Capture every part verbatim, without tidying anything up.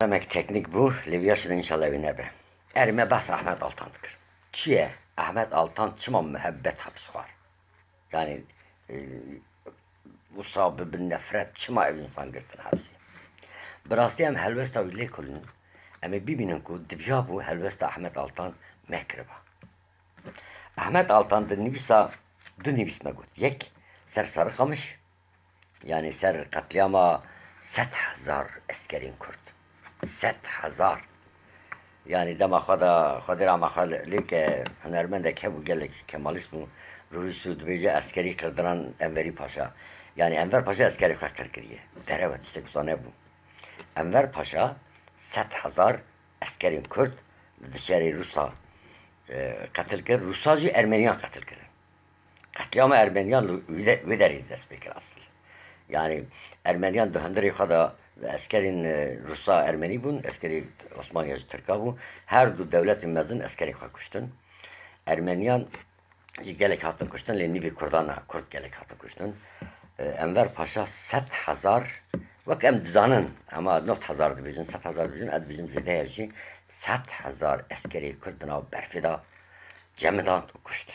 Demek teknîk bû, lê viya şûnê înşallah wê nebe. Erê, me behsa Ehmed Altan dikir. Çi ye? Ehmed Altan çima muhebbet hepis xwar? Yanî, e, wisa bi, bi nefret çima ev însan girtin hepsê? Bi rastî em helwesta wî lê kulin, em ê bibînin ku diviyabû helwesta Ehmed Altan mekiriba. Ehmed Altan di nivîsa du nivîs me got. Yek ser Sarıkamış, yanî ser qetlîama sed hezar eskerên Kurd. Sed hezar. Yanî dema xwe de, Xwedê rehma xwe lê ke, hunermendek hebû, gelek Kemalîst bû, rûnişt û dibêje eskerî kirdinan Enverî Paşa. Yanî Enver Paşa eskerê xwe qir kiriye. Derew e, tiştek wisa nebû. Enver Paşa sed hezar eskerên Kurd li dişerê Rûsa, e, qetil kir. Rûsa jî Ermeniyan qetil kirin. Qetlîama Ermeniyan li wê de-, wê derê dest pê kir esil. Yanî Ermeniyan di hundirê xwe de eskerên, e, Rûsa Ermenî bûn, eskerê Osmaniya jî Tirka bû. Her du dewletên mezin eskerên xwe kuştin. Ermeniyan jî gelek hatin kuştin, lê nîvê Kurdan e, Kurd gelek hatin kuştin. E, Enver Paşa sed hezar, wek em dizanin, hema nod hezar dibêjin, sed hezar dibêjin, ez dibêjim zêde ye jî, sed hezar eskerê Kurd di nav berfê de cemidand û kuşt.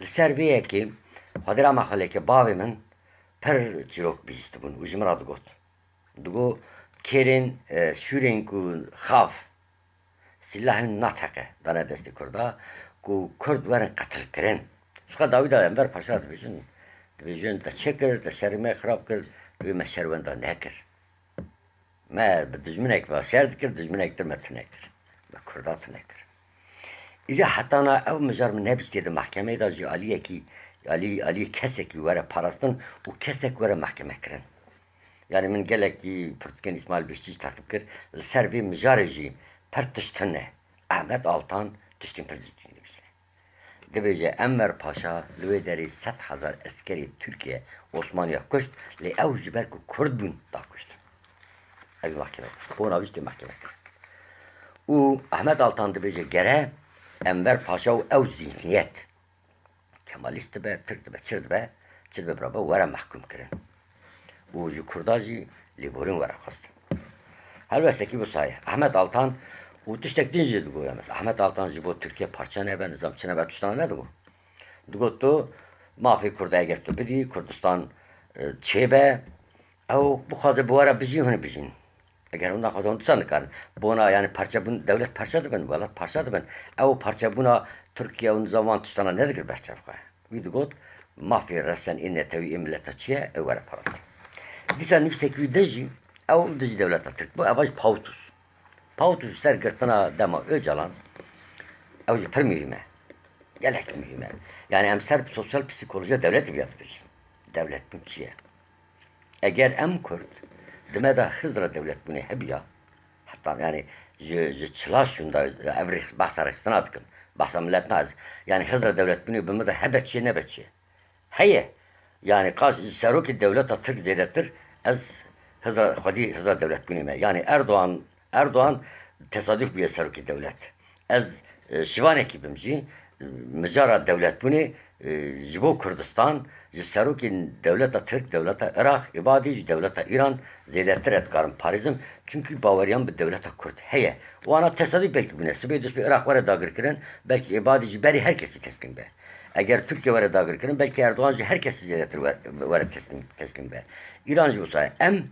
Li ser vê yekê, Xwedê rehma xwe lê ke, bavê min pir çîrok bihîstibûn û ji min re digot. Digot, kêrên, e, şûrên ku xav, sîlahên nateqe dane destê Kurda, ku Kurd werin qetilkirin. Ji xwe dawî de Enver Paşa dibêjin, dibêjin te çêkir, te şerê me xirab kir, wê me şer wenda nekir. Me bi dijminek ve şer dikir, dijminek tir me tune kir. Me Kurda tune kir. Îca hetana ew mijar min nebîstiye di mehkemeyê de jî aliyekî, alî, alî kesekî were parastin û kesek were mehkeme kirin. Yanî min gelekî pirtûkên Îsmaîl Beşîtî jî teqîb kir. Li ser vê mijarê jî pir tişt tune. Ehmed Altan tiştên pir cidî nivîsîne. Dibêje Enver Paşa li wê derê sed hezar eskerê Tirkiye, Osmaniya kuşt, lê ew ji ber ku Kurd bûn da kuştin. Ev mahkeme, bona wî tê mahkeme kir. Û Ehmed Altan dibêje gere Enver Paşa û ew zîhniyet, Kemalîst dibe, Tirk dibe, çi dibe, çi dibe birabe, were mehkûm kirin. Û ji Kurda jî lêborîn were xwestin. Helwestekî wisa ye. Ehmed Altan û tiştek din jî digot, mesela Ehmed Altan ji bo Tirkiye parçe nebe, nizam çi nebe, tiştana nedigot. Digot tu mafê Kurda eger tu bidî, Kurdistan, e, çêbe, ew bixwaze bi we re bijî, hûn bijîn. Eger hûn naxwazin, hûn dîsa nikarin. Bona, yanî parçebûn, dewlet parçe dibin, welat parçe dibin. Ew parçebûna Tirkiye û nizam wan tiştana nedigir ber çav xwe. Wî digot, mafê resen ê netewî ê mileta çi ye, ew were parastin. Dîsa nivîsek wî de jî, ew dijî dewleta Tirk bû, eva jî Pautus. Pautus ser girtina dema Ocalan, ew jî pir muhîm e. Gelek muhîm e. Yanî em ser sosyal psîkolojiya dewletê viya dibêjin. Dewletbûn çi ye? Eger em Kurd di me de hizra dewletbûnê hebiya, heta, yanî ji, ji çila şûnda ev rêx-, behsa rêxistina dikim, behsa milet na ez, yanî hizra dewletbûnê bi me de hebe çi ye, nebe çi ye? Heye. Yanî qaş ji serokê dewleta Tirk zêdetir ez hizra, xwedî hizra dewletbûnê me. Yanî Erdoğan, Erdoğan tesaduf bûye serokê dewlet. Ez, e, şivanekî bim jî, e, mijara dewletbûnê, e, ji bo Kurdistan, ji serokên dewleta Tirk, dewleta Iraq, Îbadî ji dewleta Îran zêdetir ez dikarim parêzim. Çimkî baweriyan bi dewleta Kurd heye. Wana tesaduf belkî bûne. Sibê dust bi Iraq were dagirkirin, belkî Îbadî ji berî her kesî teslîm be. Eger Tirkiye were dagirkirin, belkî Erdoğan ji her kesî zêdetir were, were teslîm, teslîm be. Îran jî wisa ye. Em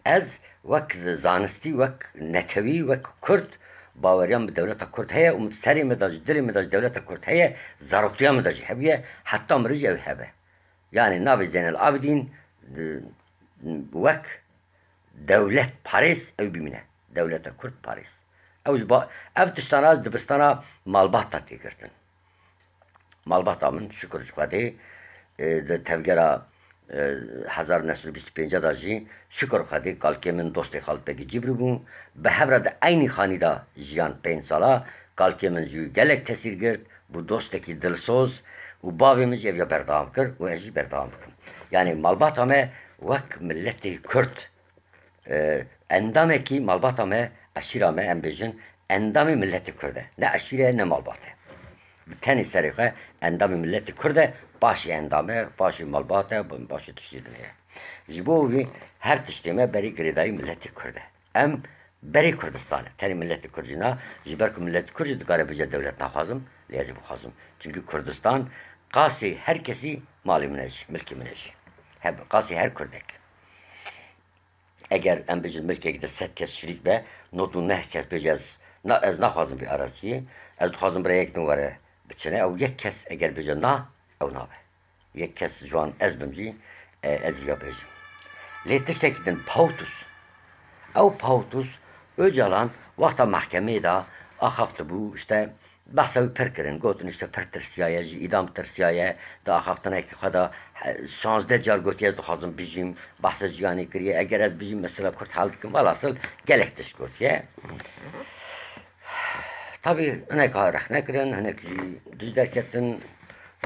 Ez wek z-, zanistî, wek netewî, wek Kurd, baweriya min bi dewleta Kurd heye û min serê min de jî, dilê min de jî dewleta Kurd heye, zaroktiya min de jî hebûye, heta mirî jî ew hebe. Yanî navê Zeynel Abidîn, d-, wek dewletparêz ew bimîne. Dewleta Kurd parêz. Ew ji ba-, ev tiştana ji dibistana malbata tê girtin. Malbata min, şikir ji Xwedê, e, di tevgera, e, hezar neh sed û bîst û pênc de jî, şikir Xwedê, kalkê min, dostê Xalid Begî Cibrî bû. Bi hev re di eynî xanî de jiyan pênc sala, kalkê min jî gelek tesîr girt, bû dostekî dilsoz û bavê min jî ev ya berdewam kir û ez jî berdewam bikim. Yanî malbata me wek miletê Kurd, e, endamekî malbata me, eşîra me, em bêjin, endamê miletê Kurd e. Ne eşîre, ne malbat e. Bi tenê serê xwe endamê miletê Kurd e, paşê endam e, paşê malbat e, paşê tiştê din heye. Ji bo wî her tiştê me berî girêdayî miletê Kurd e. Em berê Kurdistan e. Tenê miletê Kurd jî na, ji ber ku miletê Kurd jî dikare bêje dewlet naxwazim, lê ez jî bixwazim. Çimkî Kurdistan qasê her kesî malê min e jî, milkê min e jî. He, qasê her Kurdek. Eger em bêjin milkek de sed kes şirîk be, nod û neh kes bêje ez, na, ez naxwazim vê araziyê, ez dixwazim bira yek din were biçine, ew yek kes eger bêje na, ew nabe. Yek kes ji wan ez bim jî, e, ez vîya bêjim. Lê tiştekî din, PAWTUS. Ew PAWTUS, Ocalan wexta mehkemeyê de axaftibû, işte, behsa wî pir kirin. Gotin, işte, pir tirsiyaye, ji îdam tirsiyaye, di axaftinekî xwe de, he, şazdeh car gotiye, ez dixwazim bijîm, behsa jiyanê kiriye. Eger ez bijîm, mesela Kurd hel dikim. Velhasil, gelek tişt gotiye. Tabî, hinek rexne kirin, hinek jî dij derketin,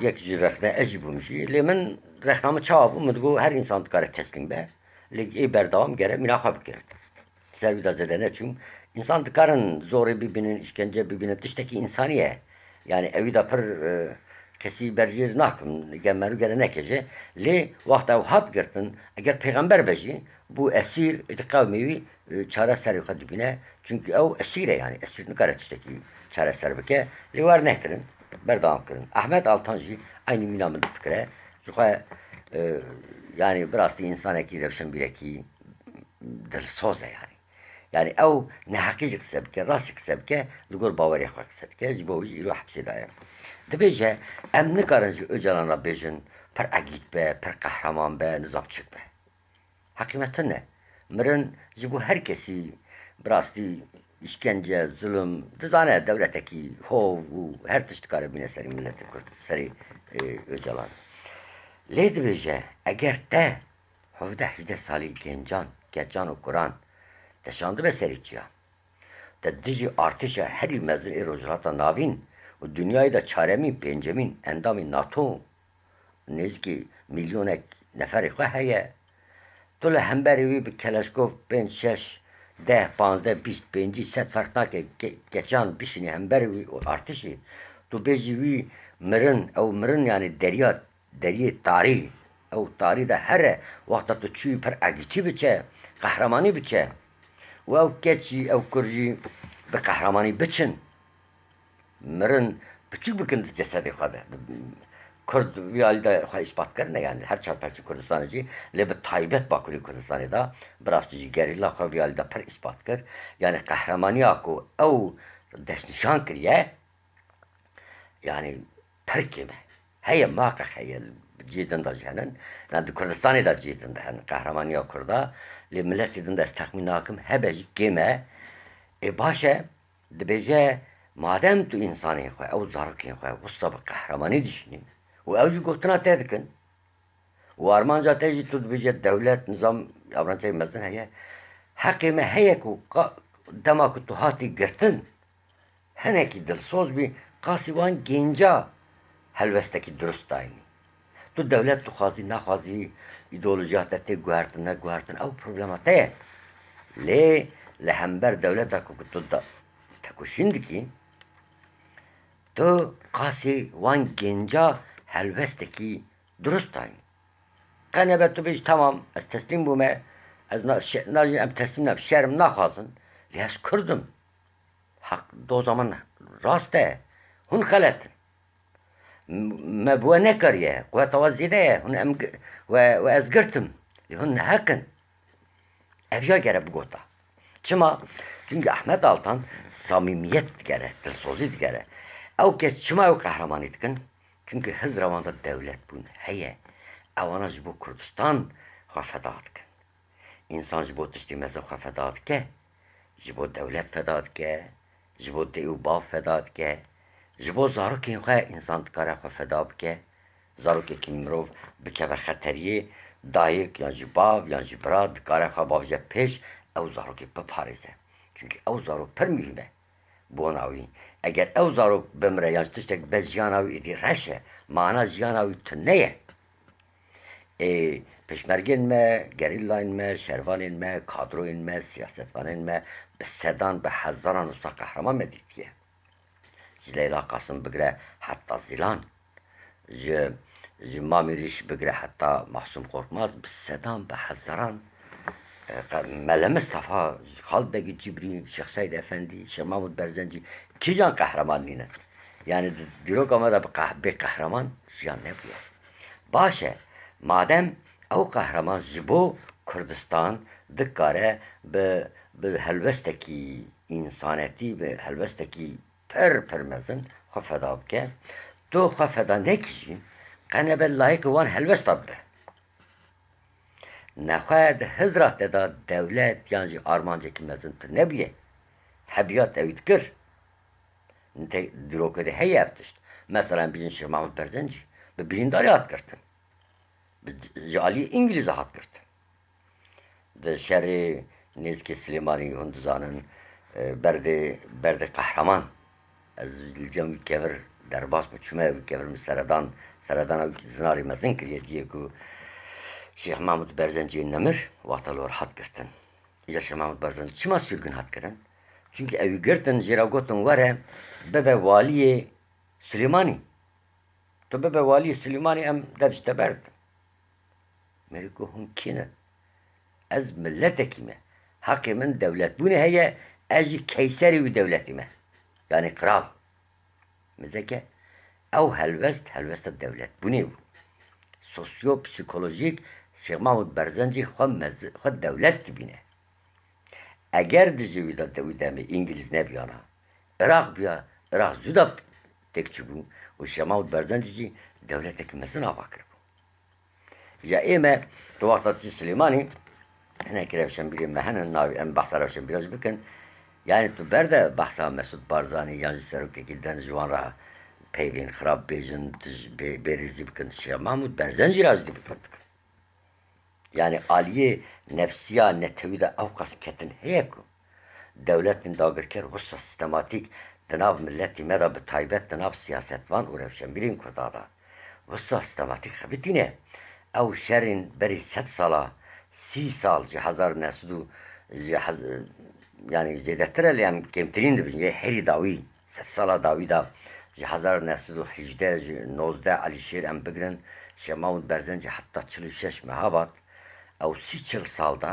yek jî rexne, ez jî bûm jî. Lê min rexna min çawa bû? Min digot, her însan dikare teslîm be. Lê ê berdewam gere mîna xwe bike. Ser wî de zêde neçûm. Însan dikarin zorê bibînin, îşkence bibînin, tiştekî însanî ye. Yani ewî de pir, e, kesî berjêr nakim, ge merû gere neke jî. Lê wexta ew hat girtin, eger pêxember be jî, bû esîr, êdî qewmê wî, e, çare serê xwe dibîne. Çimkî ew esîr e, yani esîr nikare tiştekî çareser bike. Lê wer nekirin, berdewam kirin. Ehmed Altan jî eynî mîna min difikire. Ji xwe, e, yani bi rastî însanekî rewşenbîrekî dilsoz e yani. Yani ew neheqî jî qise bike, rastî qise bike, li gor bawerê xwe qise dike, ji bo wî jî îro hepsê de ye. Dibêje, em nikarin ji Ocalan re bêjin, pir egît be, pir qehreman be, nizam çik be. Heqî me tune. Mirin ji bo her kesî bi rastî îşkence, zulm, dizane dewletekî hov û her tişt dikare bîne serê miletê Kurd, serê, e, Ocalan. Lê dibêje, eger te hevdeh hejdeh salî gencan, keçan û kuran te şandibe serê çiya, te dijî artêşa herî mezin ê Rojhilata Navîn û dinyayê de çaremîn, pêncemîn endamê NATO, nêzîkî milyonek neferê xwe heye. Tu li hemberî wî bi keleşkov pênc, şeş, deh, panzdeh, bîst, pêncî, sed ferq nake, ke-, keçan bişînî hemberî wî û artêşî. Tu bêjî wî mirin, ew mirin, yani derya, deriyê tarî. Ew tarî de here, wexta tu çûyî pir egîtî biçe, qehremanî biçe. Û ew keç jî, ew kur jî bi qehremanî biçin. Mirin piçûk bikin di cesedê xwe de. Kurd vî alî de xwe îspat kirine, yani her çar parçe Kurdistanê jî, lê bi taybet Bakurê Kurdistanê de, bi rastî jî gerîla xwe vî alî de pir îspat kir. Yani qehramaniya ku ew destnîşan kiriye, yani pir kêm e. Heye, muhaqqeq heye, cihê din de jî henin. Yani di Kurdistanê de cihê din de henin. Qehramaniya Kurda, lê miletê din de ez texmîn nakim, hebe jî kêm e. Ê baş e, Dibêje, madem tu însanên xwe, ew zarokên xwe wisa bi qehremanî dişînî û ew jî gotina te dikin û armanca te jî tu dibêje dewlet, nizam, avrançeyê mezin heye, heqê me heye ku qa-, dema ku tu hatî girtin, hinekî dilsoz bî, qasî wan gênca helwestekî dirust dayînî. Tu dewlet dixwazî, naxwazî, îdeolojiya te tê guhertin, neguhertin, ew problema te ye. Lê li hember dewleta ku tu da-, tekoşîn dikî, tu qasî wan gênca helwestekî dirust dayî. Qe nebe tu bêjî, temam, ez teslîm bûme, ez na-, şe-, na-, em teslîm nebin, şerm naxwazin, lê ez Kurd im. Heq, doza min rast e. Hûn xelet in. M-, me bi we nekariye. Quweta we zêde ye. Hûn em gi-, we, we ez girtim. Lê hûn neheq in. Ev ya gere bigota. Çima? Çimkî Ehmed Altan samîmiyet digere, dilsozî digere. Ew kes çima ew qehremanî dikin? Çimkî hizra wan de dewletbûn heye. Ewana ji bo Kurdistan xwe feda dikin. Însan ji bo tiştê mezin xwe feda dike, ji bo dewlet feda dike, ji bo dê û bav feda dike, ji bo zarokên xwe însan dikare xwe feda bike. Zarokekî mirov bikeve xeteriyê, dayik yan jî bav yan jî bira dikare xwe bavêje pêş, ew zarokê biparêze. Çimkî ew zarok pir muhîm e. Bona wî, eger ew zarok bimire yan jî tiştek be jiyana wî êdî reş e, mana jiyana wî tune ye. Ê, pêşmergên me, gerîlayên me, şervanên me, kadroyên me, siyasetvanên me bi sedan, bi hezaran wisa qehreman me dîtiye. Ji Leyla Qasim bigire heta Zîlan, ji, ji Mamî Rîş bigire heta Masûm Korkmaz, bi sedan, bi hezaran Mele Mistefa, Xalid Begî Cibrî, Şêx Seîd Efendî, Şêx Mahmûd Berzencî kîjan qehreman nîne? Yanî di dîroka me de bi qeh-, bê qehreman jiyan nebûye. Baş e, madem ew qehreman ji bo Kurdistan dikare bi, bi helwestekî însanetî, bi helwestekî pir pir mezin xwe feda bike, tu xwe feda nekî jî, qe nebe layîqî wan helwesta bibe. Nexwe di hizra te de dewlet yan jî armancekî mezin tu nebûye. Hebiyat ewî dikir. Nite dîrokê de heye ev tişt. Mesela em bînin Şêx Mahmûd Berzencî bi birîndarî hat girtin. Bi, ji alî Îngilîza hat girtin. Di şerê nêzîkê Silêmanî hûn dizanin, e, berdê, berdê qehreman. Ez li cem wî kevir derbas bûm, çûme wî kevir min seredan, seredana wî zinarê mezin kiriye, cihê ku Şêx Mahmûd Berzencî nemir, wexta li wir hat girtin. Îja Şêx Mahmûd Berzencî çima sürgün hat kirin? Çimkî ewî girtin, jê re gotin were bibe waliyê Silêmanî. Tu bibe waliyê Silêmanî, em dev ji te berdin. Merî ku hûn kî ne? Ez miletekî me. Heqê min dewletbûnê heye, ez jî keyserê wî dewletî me. Yanî qral. Mizeke ew helwest, helwesta dewletbûnê bû. Sosyopsîkolojîk Şêx Mahmûd Berzencî xwe mez-, xwe dewlet dibîne. Eger dijî wî de, wî demê Îngilîz nebiyana, Iraq biya, Iraq zû de têk çûbû û Şêx Mahmûd Berzencî jî dewletekî mezin ava kiribû. Ya ê me, tu wexta tu Silêmanî, hinek rewşenbîrê me hene, navê em behsa rewşenbîra jî bikin. Yanî tu berde behsa Mesûd Barzanî yan jî serokekî din ji wan re peyvên xirab bêjin, tij-, bê-, bêrêzî bikin. Şêx Mahmûd Berzencî ra jî dibî kir dikin. Yanî aliyê nefsiya netewî de ewqas ketin heye ku dewletên dagirker wisa sistematîk di nav miletî me de, bi taybet di nav siyasetvan û rewşenbîrên Kurda de wisa sistematîk xebitîne. Ew şerên berî sed sala, sî sal, ji hezar neh sed û, ji hez-, yanî zêdetir e, lê em kêmtirîn dibin, yê herî dawî. Sedsala dawî de ji hezar neh sed û hejdeh, ji nozdeh Elîşêr em bigirin, Şêx Mahmûd Berzencî heta çil û şeş meha bat, ew sî çil sal de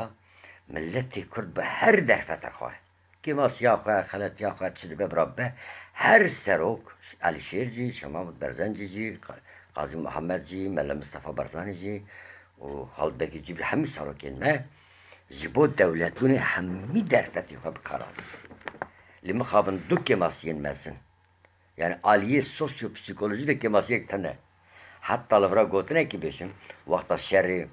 miletê Kurd bi her derfeta xwe, kêmasiya xwe, xeletiya xwe, çi dibe bira bibe, her serok, Elîşêr jî, Şêx Mahmûd Berzencî jî, Qa-, Qazî Muhammed jî, Mele Mistefa Barzanî jî û Xalid Begî Cibrî, hemî serokên me ji bo dewletbûnê hemî derfetê xwe bi kar anîn. Lê mixabin du kêmasiyên mezin. Yanî aliyê sosyopsîkolojî de kêmasiyek tune. Heta li vira gotinekî bêjim, wexta şerê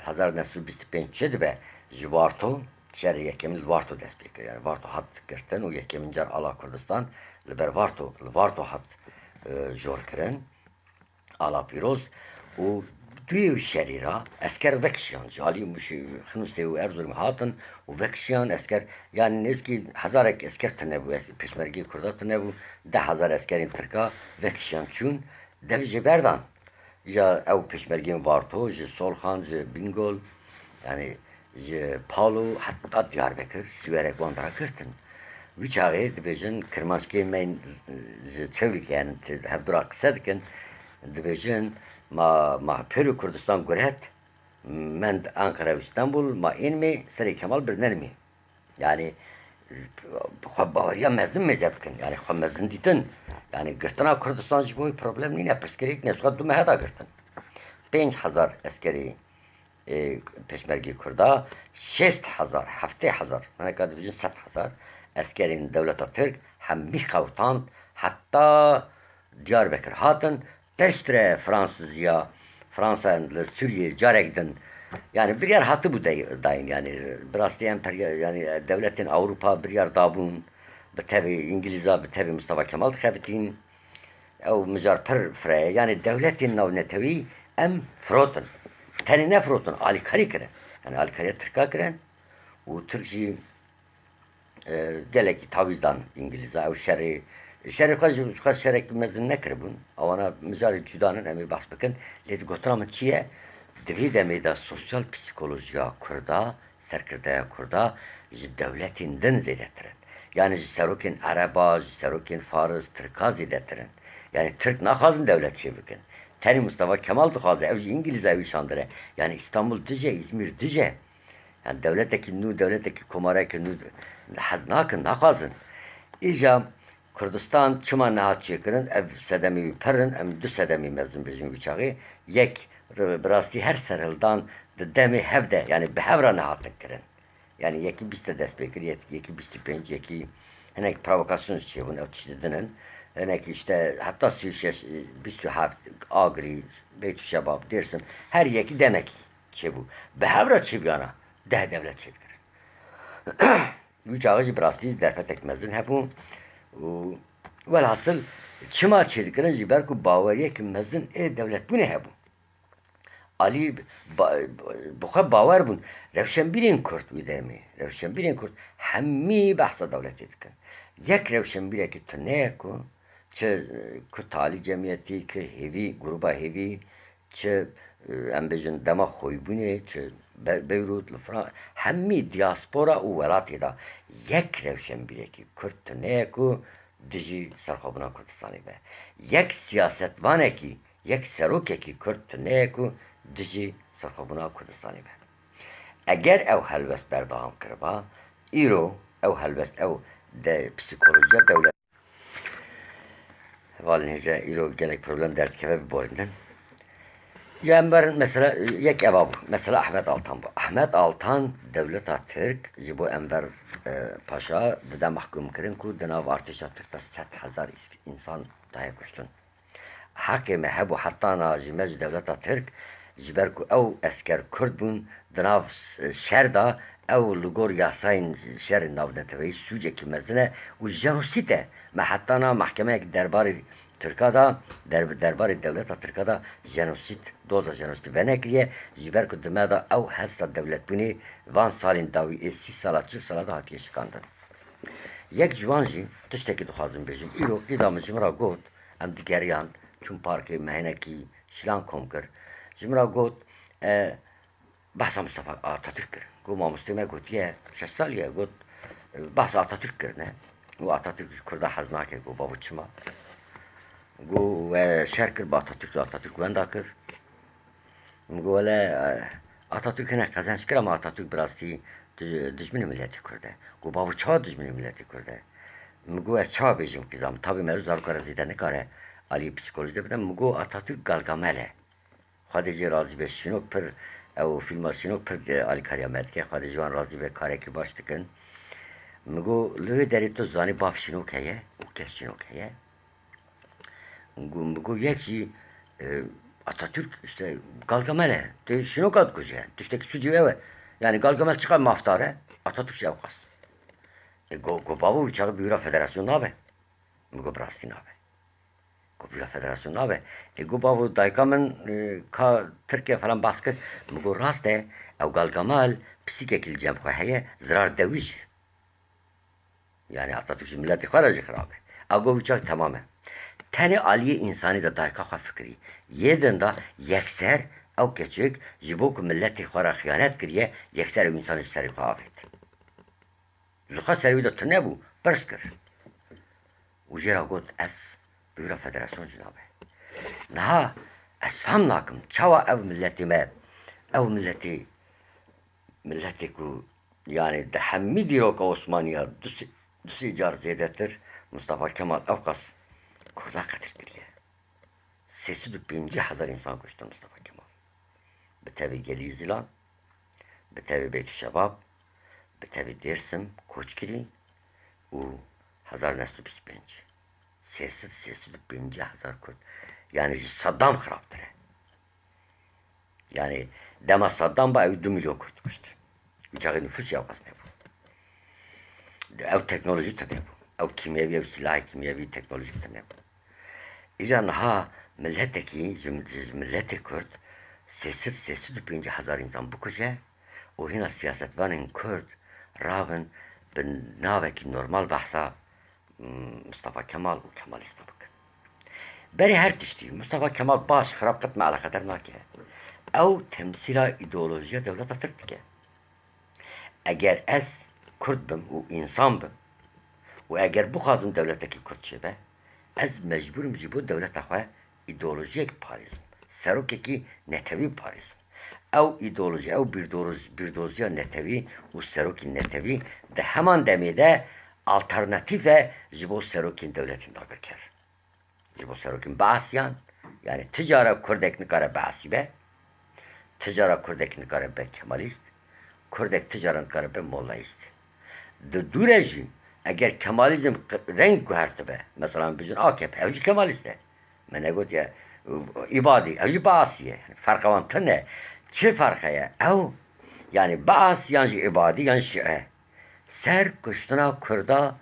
hezar neh sed û bîst û pênc çi dibe, ji Varto, şerê yekemîn li Varto dest pê kir. Yanî Varto hat girtin û yekemîn car ala Kurdistan li ber Varto, li Varto hat, e, jor kirin. Ala pîroz û duyê wî şerî ra esker vekişiyan. Ji alî Mûşê, Xinûsê û Erzurumê hatin û vekişiyan esker, yanî nêzîkî hezarek esker tune bû, es-, pêşmergê Kurda tune bû, deh hezar eskerên Tirka vekişiyan çûn, dev jê berdan. Îja ew pêşmergeyên Varto, ji Solxan, ji Bîngol, yanî ji Palo heta Diyarbekir, sîwerek wan dira girtin. Wî çaxê dibêjin, Kirmanckê me ji Çewlîgê, yanî hevdû ra qise dikin, dibêjin, ma, ma pêro Kurdistan guret, mend Ankara û Stenbul, ma ênimê serê Kemal birnenimê. Yanî xwe baweriya mezin mêze bikin. Yanî xwe mezin dîtin. Yanî girtina Kurdistan ji bo wî problem nîne. Pirsgirêk ne, xwe du mehe da girtin. Pênc hezar eskerî, ê, pêşmergê Kurda, şêst hezar, heftê hezar, hineka dibêjin sed hezar eskerên dewleta Tirk hemî xewtan heta Diyarbekir hatin. Piştre Fransiziya, Fransa li Sûriyê carek din, yanî biryar hatibû dey-, dayîn, yanî bi rastî emperya-, yanî dewletên Ewropa biryar dabûn, bi tevî Îngilîza, bi tevî Mustafa Kemal dixebitîn. Ew mijar pir fireye, yanî dewletên navnetewî em firotin. Tenê nefirotin, alîkarî kirin. Yanî alîkariya Tirka kirin û Tirk jî e, gelekî tawîz dan Îngilîza. Ew şerê, şerê xwe ji xwe şerek mezin nekiribûn. Ewana mijarê cuda nin, em ê behs bikin. Lê di gotina min çi ye? Di vê demê de sosyal psîkolojiya Kurda, serkirdeya Kurda ji dewletên din zêdetir in. Yanî ji serokên Ereba, ji serokên Faris, Tirka zêdetir in. Yanî Tirk naxwazin dewlet çêbikin. Tenê Mustafa Kemal dixwaze, ew jî Îngilîza wî şandire. Yanî Îstanbul dije, Îzmîr dije. Yani dewletekî nû, dewletekî komareke nû hez nakin, naxwazin. Îja Kurdistan çima nehat çêkirin? Ev sedemê wî pir in, em du sedemî mezin bêjin wî çaxê. Yek, bi rastî her serhildan di demê hev de, yani bi hev re nehatin kirin. Yani yekî bîst de dest pê kir, yek-, yekî bîst û pênc, yekî hinek provokasyon çêbûn, ew tiştî din in. Hinekî işte heta sî û şeş, bîst û heft, Agirî, Beytûşebab, Dêrsim, her yekî demekî çêbû. Bi hev re çêbiyana deh dewlet çêdikirin. Wî çaxê jî bi rastî derfetek mezin hebû û welhasil çima çêdikirin? Ji ber ku baweriyek mezin ê dewletbûnê hebû. Alî ba-, bi xwe bawer bûn. Rewşenbîrên Kurd wî demê, rewşenbîrên Kurd hemî behsa dewletê dikin. Yek rewşenbîrekî tune ye ku çi, e, ku talî cemiyetî, ki hêvî, grûba hêvî, çi, e, em bêjin dema xwîbûnê, çi Be-, Beyrût, li Fran-, hemî diaspora û welatê de yek rewşenbîrekî Kurd tune ye ku dijî serxwebûna Kurdistanê be. Yek siyasetvanekî, yek serokekî Kurd tune ye ku dijî serxwebûna Kurdistanê be. Eger ew helwest berdewam kiriba, îro ew helwest, ew de psîkolojiya dewlet Valin hêja îro gelek problem derdikeve biborînin. Ya em berin mesela yek eva bû. Mesela Ahmet Altan bû. Ahmet Altan dewleta Tirk ji bo Enver, e, Paşa dide mehkûmkirin ku di nav artêşa Tirk de sed hezar îs-, însan daye kuştin. Heqê me hebû heta na ji me ji dewleta Tirk, ji ber ku ew esker Kurd bûn, di nav s-, şer de ew li gor yasayên şerê navneteweyî sûcekî mezin e û jenosîd e. Me heta na mehkemeyek derbarê Tirka de, der-, derbarê dewleta Tirka de jenosîd, doza jenosîdê venekiriye, ji ber ku di me de ew hesta dewletbûnê van salên dawî ê sî sala, çil sala de hatiye şikandin. Yek ji wan jî tiştekî dixwazim bêjim. Îro qîza min ji min re got, em digeriyan, çûn parkê me hinekî şilan kom kir. Ji min re got, e, behsa Mustafa Atatürk kir. Got, mamostê me gotiye, şeş salî ye, got, e, behsa Atatürk kirine. Got, Atatürk ji Kurda hez nake. Got, bavo çima? Got, we şer kir bi Atatürk, Atatürk wenda kir. Min got, wele, e, Atatürk hinek qezenc kir, ama Atatürk bi rastî di-, dijminê miletê Kurd e. Got, bavo, çawa dijminê miletê Kurd e? Min got, ez çawa bêjim qîza min? Tabî meriv zaroka re zêde nikare alî psîkolojî de bide. Min got, Atatürk Galgamel e. Xwedê jê razî be, Şînok pir, ew fîlma Şînok pir, e, alîkariya me dike. Xwedê ji wan razî be, karekî baş dikin. Min got, li wê derê tu zanî bav Şînok heye û kes Şînok heye. Got, min got, yek jî, e, Atatürk işte Galgamel e. Tu Şînoka dikuje. Tiştekî sûcî ew e. Yani Galgamel çiqas mafdar e, Atatürk jî ewqas. E, got, got, bavo, wî çaxê bi wî re federasyon nabe. Min got, bi rastî nabe. Got, bi wî re federasyon nabe. E, got, bavo, dayika min, e, ka Tirk e falan behs kir. Min got, rast e, ew Galgamel pisîkekî li cem xwe heye, zirar de wî jî. Yani Atatürk ji miletê xwe re jî xirab e. Ew got, wî çax temam e. Tenê aliyê însanî de dayika xwe fikirî. Yê din de yekser ew keçik ji bo ku miletê xwe re xiyanet kiriye, yekser ew însanê ji serê xwe avêt. Ji xwe serê wî de tune bû, pirs kir. Û jê re got, ez bi wî re federasyon jî nabe. Niha ez fehm nakim, çawa ev miletê me, ew miletê, miletê ku, yani di hemî dîroka Osmaniya du sê, du sê car zêdetir Mustafa Kemal ewqas Kurda qetil kiriye. Sê sed û pêncî hezar însan kuştin Mustafa Kemal. Bi tevî Gelî Zilan, bi tevî Beytûşebab, bi tevî Dêrsim, Koçgirî û hezar neh sed û bîst û pênc. Sê sed, sê sed û pêncî hezar Kurd. Yani ji Saddam xirabtir e. Yani dema Saddam ba ew du milyon Kurd kuşt. Wî çaxê nifûs jî ewqas nebû. Ew teknolojî tune bû. Ew kîmyevî, ew silahê kîmyevî, teknolojî tune bû. Îca niha miletekî, ji, ji, ji miletê Kurd sê sed, sê sed û pêncî hezar însan bikuje û hîna siyasetvanên Kurd rabin bi navekî normal behsa, m, Mustafa Kemal û Kemalîsta bikin. Berê her tiştî, Mustafa Kemal baş, xirab qet me eleqedar nake. Ew temsîla îdeolojiya dewleta Tirk dike. Eger ez Kurd bim û însan bim û eger bixwazim dewletekî Kurd çêbe, ez mecbûr im ji bo dewleta xwe îdeolojiyek biparêzim, serokekî netewî biparêzim. Ew îdeolojî, ew bîrdoroz-, bîrdoziya netewî û serokên netewî di heman demê de alternatîf e ji bo serokên dewletên dagirker. Ji bo serokên Beesiyan, yanî ti cara Kurdek nikare Beesî be, ti cara Kurdek nikare be Kemalîst, Kurdek ti cara nikare be Molayîst. Di dû re jî eger Kemalîzm q-, reng guhertibe, mesela em bijin A K P, ew jî Kemalîst e. Me negotiye, Îbadî, ew jî Beesî ye. Ferqa wan tune. Çi ferq heye? Ew, yanî Bees yan jî Îbadî yan Şîe ser kuştina Kurda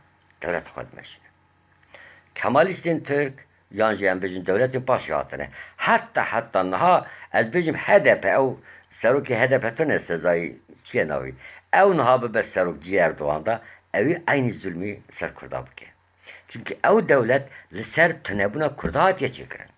dewleta xwe dimeşîne. Kemalîstên Tirk yan jî em bêjin dewletên paşê hatine. Heta, heta niha ez bêjim H D P, ew serokê H D P tune Sezayî çi ye navî. Ew niha bibe serok cî Erdogan de, ewî eynî zulmî ser Kurda bike. Çimkî ew dewlet li ser tunebûna Kurda hatiye çêkirin.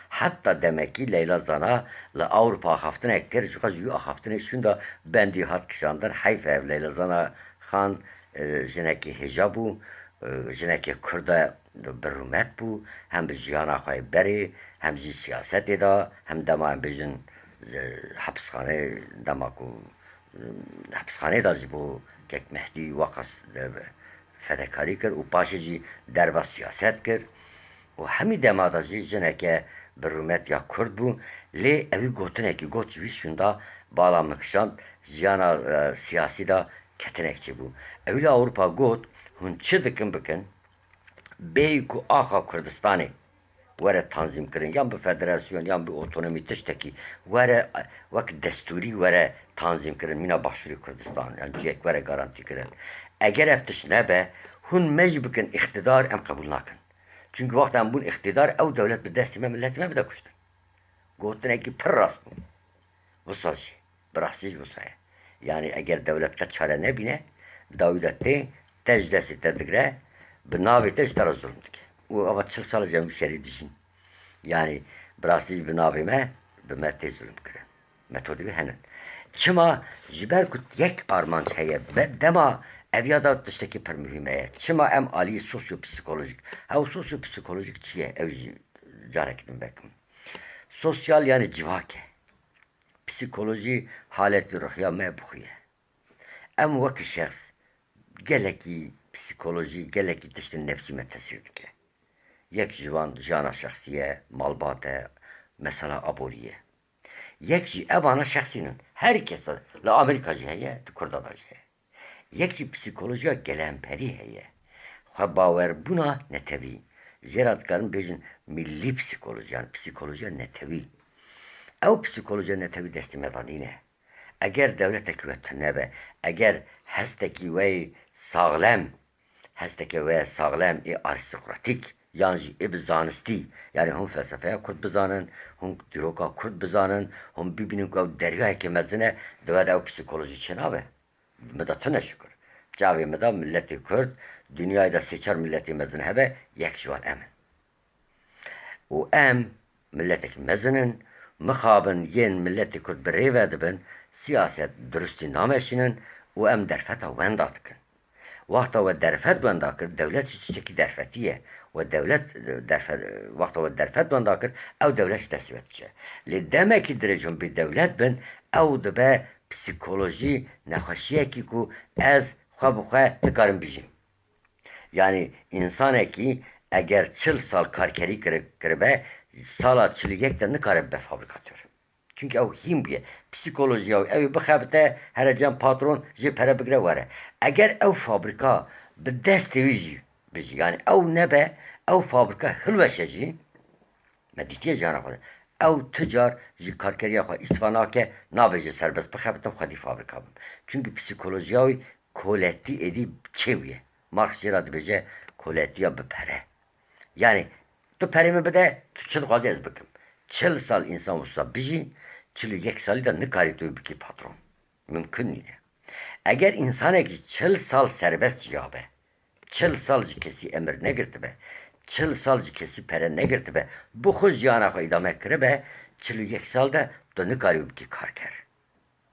Heta demekî Leyla Zana li Ewropa axaftinek kir, ji xwe ji wî axaftinê şûnda bendî hat kişandin. Heyf e, Leyla Zana Xan, e, jinekê hêja bû, e, jinekê Kurd e, bi rûmet bû, hem bi jiyana xwe yê berê, hem jî siyasetê de, hem dema em bêjin, e, hepisxanê, dema ku, e, hepisxanê de ji bo Kek Mehdî weqas, e, fedekarî kir û paşê jî derbas siyaset kir û hemî dema de jî jineke bi rûmet ya Kurd bû, lê ewî gotinekî got ji wî şûnda bala min kişand, jiyana, e, siyasî de ketinek çêbû. Ewî li Ewropa got, hûn çi dikin bikin, bêyî ku axa Kurdistanê were tanzîmkirin, yan bi federasyon, yan bi otonomî tiştekî were, wek destûrî were tanzîmkirin, mîna Başûrê Kurdistan, yan cihek were garantîkirin. Eger ev tişt nebe, hûn me jî bikin îqtidar, em qebûl nakin. Çimkî wexta em bûn îqtidar, ew dewlet bi destê me, miletê me bide kuştin. Gotinekî pir rast bû. Wisa jî, bi rastî jî wisa ye. Yanî eger dewlet te çare nebîne, dawî de tê, te ji destê te digre, bi navê te ji te re zulm dike. Û ava çil sal e ji em wî şerî dijîn. Yanî bi rastî jî bi navê me, bi me tê zulm kirin. Metodê wî hene. Çima? Ji ber ku yek armanc heye. Be-, dema ev ya da tiştekî pir muhîm heye. Çima em alî sosyopsîkolojîk? Ew sosyopsîkolojîk çi ye? Ew jî carek din vekim. Sosyal yanî civak e. Psîkolojî haletî ruhiya me bi xwe ye. Em wekî şexs gelekî psîkolojî, gelekî tiştên nefsî me tesîr dike. Yek ji wan jiyana şexsî ye, malbat e, mesela aborî ye. Yek jî evana şexsî nin. Her kes li Amerîka jî heye, di Kurda de jî heye. Yek jî psîkolojiya gelemperî heye. Xwebawerbûna netewî. Jê re dikarin bêjin millî psîkolojî, yan psîkolojiya netewî. Ew psîkolojiya netewî destê me de nîne. Eger dewletekî we tune be, eger hestekî we yê saxlem, hesteke we saxlem ê arîstokratîk, yan jî ê bi zanistî, yanî hûn felsefeya Kurd bizanin, hûn dîroka Kurd bizanin, hûn bibînin ku ew deryayeke mezin e, di we de ew psîkolojî çênabe. Min de tune şikir. Çavê min de miletê Kurd, dinyayê de sê çar miletê mezin hebe, yek ji wan em in. Û em miletek mezin in, mixabin yên miletê Kurd bi rê ve dibin, siyaset durustî nameşînin û em derfeta wenda dikin. Wexta we derfet wenda kir, dewlet jî tiştekî derfetî ye. We dewlet, e, derfe-, wexta we derfet wenda kir, ew dewlet ji destê we diçe. Lê demekî dirêj hûn bêdewlet bin, ew dibe psîkolojî nexweşiyekî ku ez xwe bi xwe nikarim bijîm. Yanî însanekî eger çil sal karkerî kiri-, kiribe, sala çil û yek de nikare bibe fabrîkatör. Çimkî ew hîn bûye. Psîkolojiya wî, ew ê bixebite, here cem patron, jê pere bigire were. Eger ew fabrîka bi destê wî jî bijî, yanî ew nebe, ew fabrîka hilweşe jî, me dîtiye jiyana xwe de. Ew tu car ji karkeriya xwe îstifa nake, nabêje serbest bixebitim, xwedî fabrîka bim. Çimkî psîkolojiya wî koletî êdî çêbûye. Marx jê re dibêje koletiya bi pere. Yanî, tu perê min bide, tu çi dixwazî ez bikim. Çil sal însan wisa bijî, çil û yek salî de nikarî tu wî bikî patron. Mimkun nîne. Eger însanekî çil sal serbest jiyabe, çil sal ji kesî emir negirtibe, çil sal ji kesî pere negirtibe, bi xwe jiyana xwe îdame kiribe, çil û yek sal de tu nikarî wî bikî karker.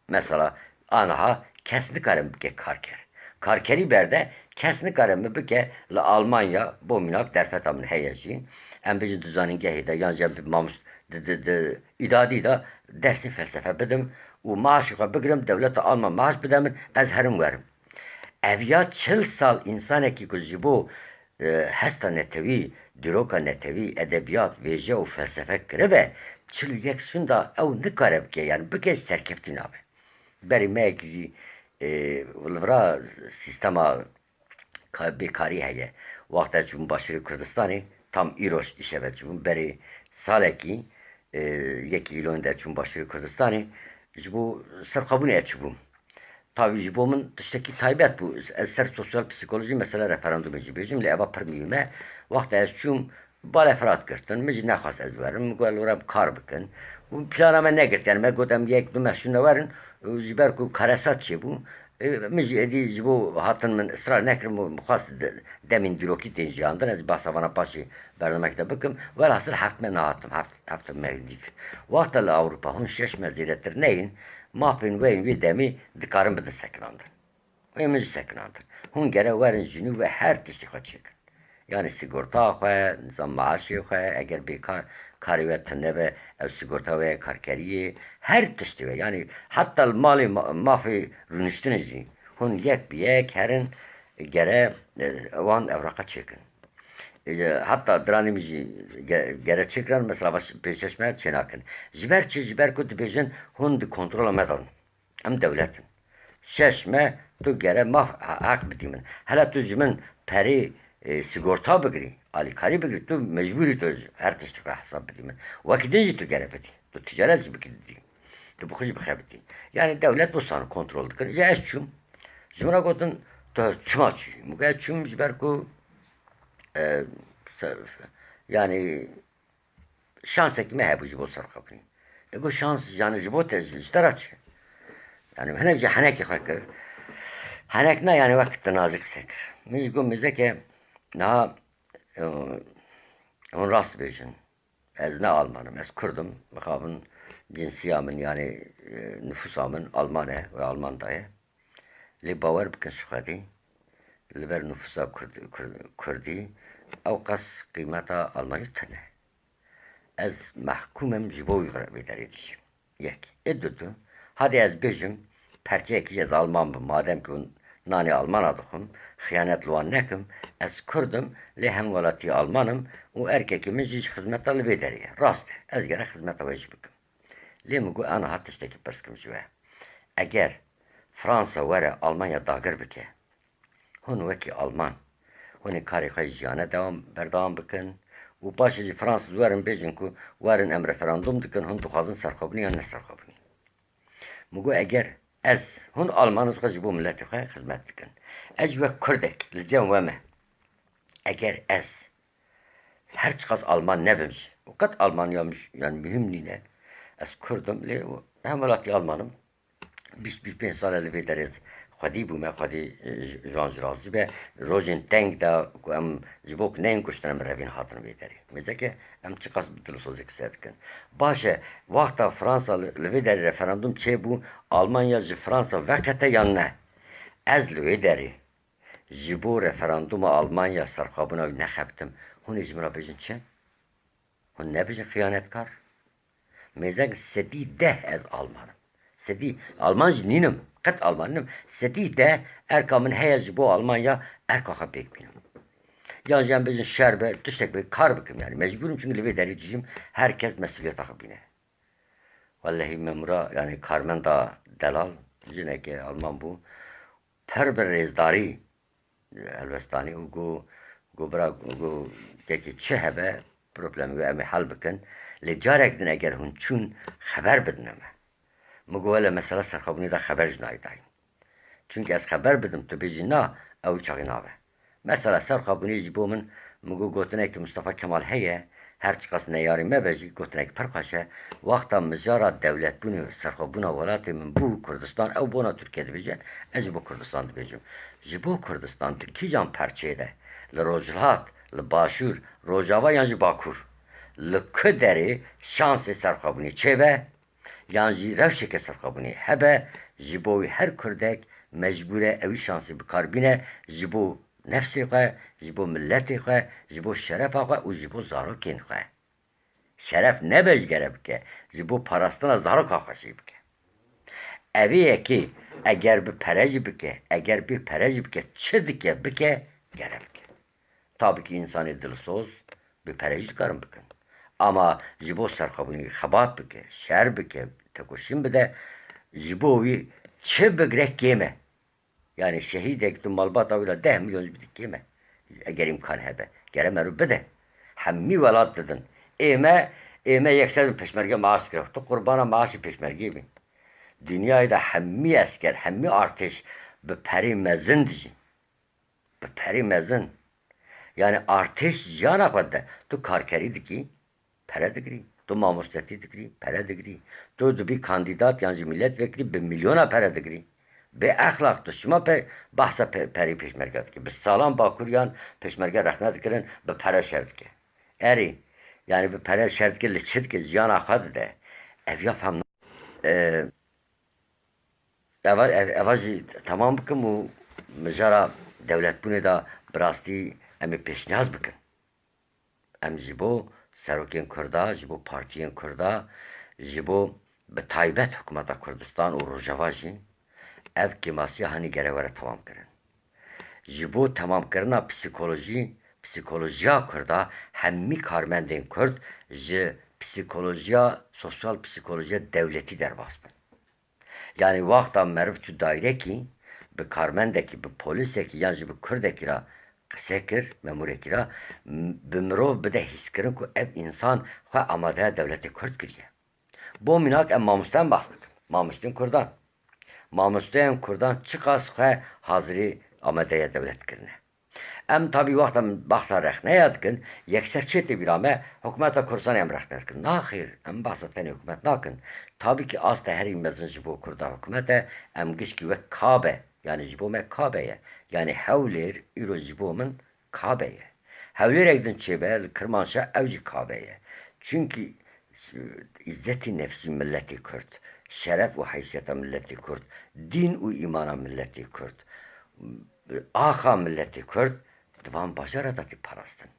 Mesela, aniha kes nikare bike karker. Karkerî berde, kes nikare min bike li Almanya, bo mînak derfeta min heye jî. Em bijin di zanîngehê de, yan jî em bi mamost-, di, di, di îdadî de dersê felsefe bidim û maaşê xwe bigirim, dewleta Alman maaş bide min, ez herim werim. Ev ya çil sal însanekî ku ji bo, e, hesta netewî, dîroka netewî, edebiyat, wêje û felsefe kiribe, çil û yek şûnda ew nikare bike, yani bike ji serkeftî nabe. Berî me yekî jî, e, li vira sîstema ka-, bêkarî heye. Wexta çûbûm Başûrê Kurdistanê, tam îro îşev çûbûm, berê salekî, e, yekî îlon de çûbûm Başûrê Kurdistanê, ji bo serxwebûnê ez çûbûm. Tabî ji bo min tiştekî taybet bû. Ez ser sosyal psîkolojî mesela referandumê jî bêjim, lê eva pir muhîm e. Wexta ez çûm, Balê Firat girtin, min jî nexwest ez werim, min got, "Lora bi kar bikin." Û plana me negirt, yani me got, "Em yek du meh şûne werin." Û ji ber ku karesat çêbû, e, min jî êdî ji bo hatin min israr nekirim û min xwest de-, demên dîrokî tên jiyandin, ez bahsa vana paşê bernameyek de bikim. Welhasil heft meh nehatim, heft, heft meh dîf. Wexta li Ewropa hûn şeş meh zêdetir neyên, mafên we yên wê demê dikarin bidin sekinandin. Wê min jî sekinandin. Hûn gere werin ji nû ve her tiştê xwe çêkin. Yani sigorta xwe, nizam maaşê xwe, eger bêkar karê we tune be, ew sigorta we, karkeriyê, her tiştê we. Yani heta li malê ma-, mafê rûniştinê jî hûn yek bi yek herin gere, e, wan evraqa çêkin. E, heta diranê min jî ge-, gere çêkirin, mesela baş-, pêşeş me çênakin. Ji ber çi? Ji ber ku dibêjin hûn di kontrola me de in. Em dewlet in. Şeş meh tu gere maf he-, heq bidî min. Hela tu ji min perê, e, sigorta bigirî, alîkarî bigirî, tu mecbûrî tu ji her tiştê xwe hesab bidî min. Wekî din jî tu gere bidî. Tu ticaret jî bikî didî. Tu bi xwe jî bixebitî. Yani dewlet wisa kontrol dikin. Ji ez çûm. Ji min re gotin, tu çima çûyî? Min got, ez çûm ji ber ku, e, se-, yani şansekî me hebû ji bo serxwebûnê. Ê got, şans, yani ji bo te, ji, ji te re çi? Yani hinek jî henekê xwe kir. Henek ne, yani wek tu nazî qise kir. Min jî got, mêzeke niha, e, hûn rast dibêjin. Ez ne Alman im, ez Kurd im. Mixabin cinsiya min, yani, e, nifûsa min Alman e, we Alman daye. Lê bawer bikin ji Xwedê, li ber nifûsa Kurd-, Kurd-, Kurdî ew qas qîmeta Almanî tune. Ez mehkûm im ji bo wî vê derê dijîm. Yek. Ê dudu, hadê ez bêjim, perçeyekî jî ez Alman bim, madem ku nanê Almana dixwim, xiyanet li wan nekim, ez Kurd im, lê hemwelatî Alman im û erkekî min jî ji xizmeta li vê derê ye. Rast e, ez gere xizmeta we jî bikim. Lê min got, aniha tiştekî pirs kim ji we. Eger Fransa were Almanya dagir bike, hûn wekî Alman, hûn ê karê xwe yê jiyane dewam, berdewam bikin û paşê jî Fransîz werin bêjin ku werin em referandum dikin, hûn dixwazin serxwebûnî yan ne serxwebûnî. Min got, eger ez, hûn Alman in, xwe ji bo miletê xwe xizmet dikin. Ez jî wek Kurdek li cem we me. Eger ez her çiqas Alman nebim jî, û qet Almanya min, yani, muhim nîne, ez Kurd im, lê hemwelatî Alman im. Bîst, bîst pênc sal e li vê derê xwedî bûme, xwedî, e, ji, ji wan jî razî be. Rojên teng de ku em ji bo ku neyên kuştin em revîn hatin vê derê. Mêzeke em çiqas bi dilsozî qise dikin. Baş e, wexta Fransa li, li vê derê referandum çêbû, Almanya ji Fransa veqete yan ne? Ez li wê derê ji bo referanduma Almanya serxwebûna wî nexebitim. Hûn ê ji min re bêjin çi? Hûn nebêjin xiyanetkar. Mêzek sedî deh ez Alman im. Sedî, Alman jî nînim. Qet Alman nînim. Sedî deh erka min heye ji bo Almanya erka xwe pêk bînim. Yan jî em bêjin şer be, tiştek be, kar bikim yani. Mecbûr im çünkü li vê derê dijîm, her kes mesuliyeta xwe bîne. Wellehî memura, yani karmenda delal, jineke Alman bû. Pir bi rêzdarî helwestanî û got, got, "Bira," got, "kekê çi hebe, problemê wê em ê hel bikin. Lê carek din eger hûn çûn, xeber bidine me." Min got, "Wele mesela serxwebûnê de xeber jî nayê dayîn. Çunke ez xeber bidim, tu bêjî na, ew çaxî nabe." Mesela serxwebûnê ji bo min, min got, gotinekî Mustafa Kemal heye, her çiqas neyarî me be jî, gotinekî pir xweş e. Wexta mijara dewletbûnê û serxwebûna welatê min bû Kurdistan, ew bona Tirkiye dibêje, ez ji bo Kurdistan dibêjim. Ji bo Kurdistan di kîjan perçeyê de, li Rojhilat, li Başûr, Rojava yan jî Bakur, li ku derê şansê serxwebûnê çêbe, yan jî rewşeke serxwebûnê hebe, ji bo wî her Kurdek mecbûr e ewî şansê bi kar bîne, ji bo nefsê xwe, ji bo miletê xwe, ji bo şerefa xwe û ji bo zarokên xwe. Şeref nebe ji gere bike, ji bo parastina zaroka xwe jî bike. Evê yekê eger bi pere jî bike, eger bê pere jî bike, çi dike bike, gere bike. Tabii ki însanê dilsoz bi pere jî dikarin bikin. Ama ji bo serxwebûnî xebat bike, şer bike, tekoşîn bide, ji bo wî çi bigre kêm e. Yani şehîdek tu malbata wî re deh milyon jî bidî kêm e. Eger îmkan hebe. Gere meriv bide. Hemî welat didin. Ê me, ê me yekser bi pêşmerge maaş dikire. Tu qurbana maaşê pêşmergê bî. Dinyayê de hemî esker, hemî artêş bi perê mezin dijîn. Bi perê mezin. Yani artêş jiyana xwe dide. Tu karkerî dikî, pere digirî. Tu mamostetî dikirî, pere digirî. Tu dibî kandîdat yan jî mîletvekilî, bi milyona pere digirî. Bê exlaq, tu çima pe-, behsa pe-, perê pêşmerge dikî? Bi salan Bakur yan pêşmerge rexne dikirin, bi pere şer dike. Erê, yani bi pere şer dike, li çi dike? Jiyana xwe dide. Ev ya fehm na-, e, eva, ev-, eva jî temam bikim û mijara dewletbûnê de bi rastî em ê pêşniyaz bikin. Em ji bo serokên Kurda, ji bo partiyên Kurda, ji bo bi taybet hikûmeta Kurdistan û Rojava jî ev kêmasiya hanî gere were temamkirin. Ji bo temamkirina psîkolojî, psîkolojiya Kurda, hemî karmendên Kurd ji psîkolojiya, sosyal psîkolojiya dewletî derbas bin. Yani wexta meriv çû dayrekî, bi karmendekî, bi polîsekî yan jî bi kurdekî re qise kir, memûrekî re, m-, bi mirov bide hîskirin ku ev însan xwe amadeya dewletê kurd kiriye. Bo mînak em mamosteyan behs dikin. Mamosteyên kurdan. Mamosteyên kurdan çiqas xwe hazirî amadeya dewlet kirine. Em tabî wexta em behsa rexneya dikin, yekser çê tê bîra me, hikûmeta Kurdistanê em rexne dikin. Naxêr, em behsa tenê hikûmet nakin. Tabî ki asta herî mezin ji bo Kurda hikûmet e, em gişkî wek Kabe, yani ji bo me Kabe ye. Yani Hewlêr îro ji bo min Kabe ye. Hewlêrek din çêbe li Kirmanşah ew jî Kabe ye. Çunkî îzzetî nefsî miletê Kurd, şeref û heysiyeta miletê Kurd, dîn û îmana miletê Kurd, axa miletê Kurd di van bajara de tê parastin.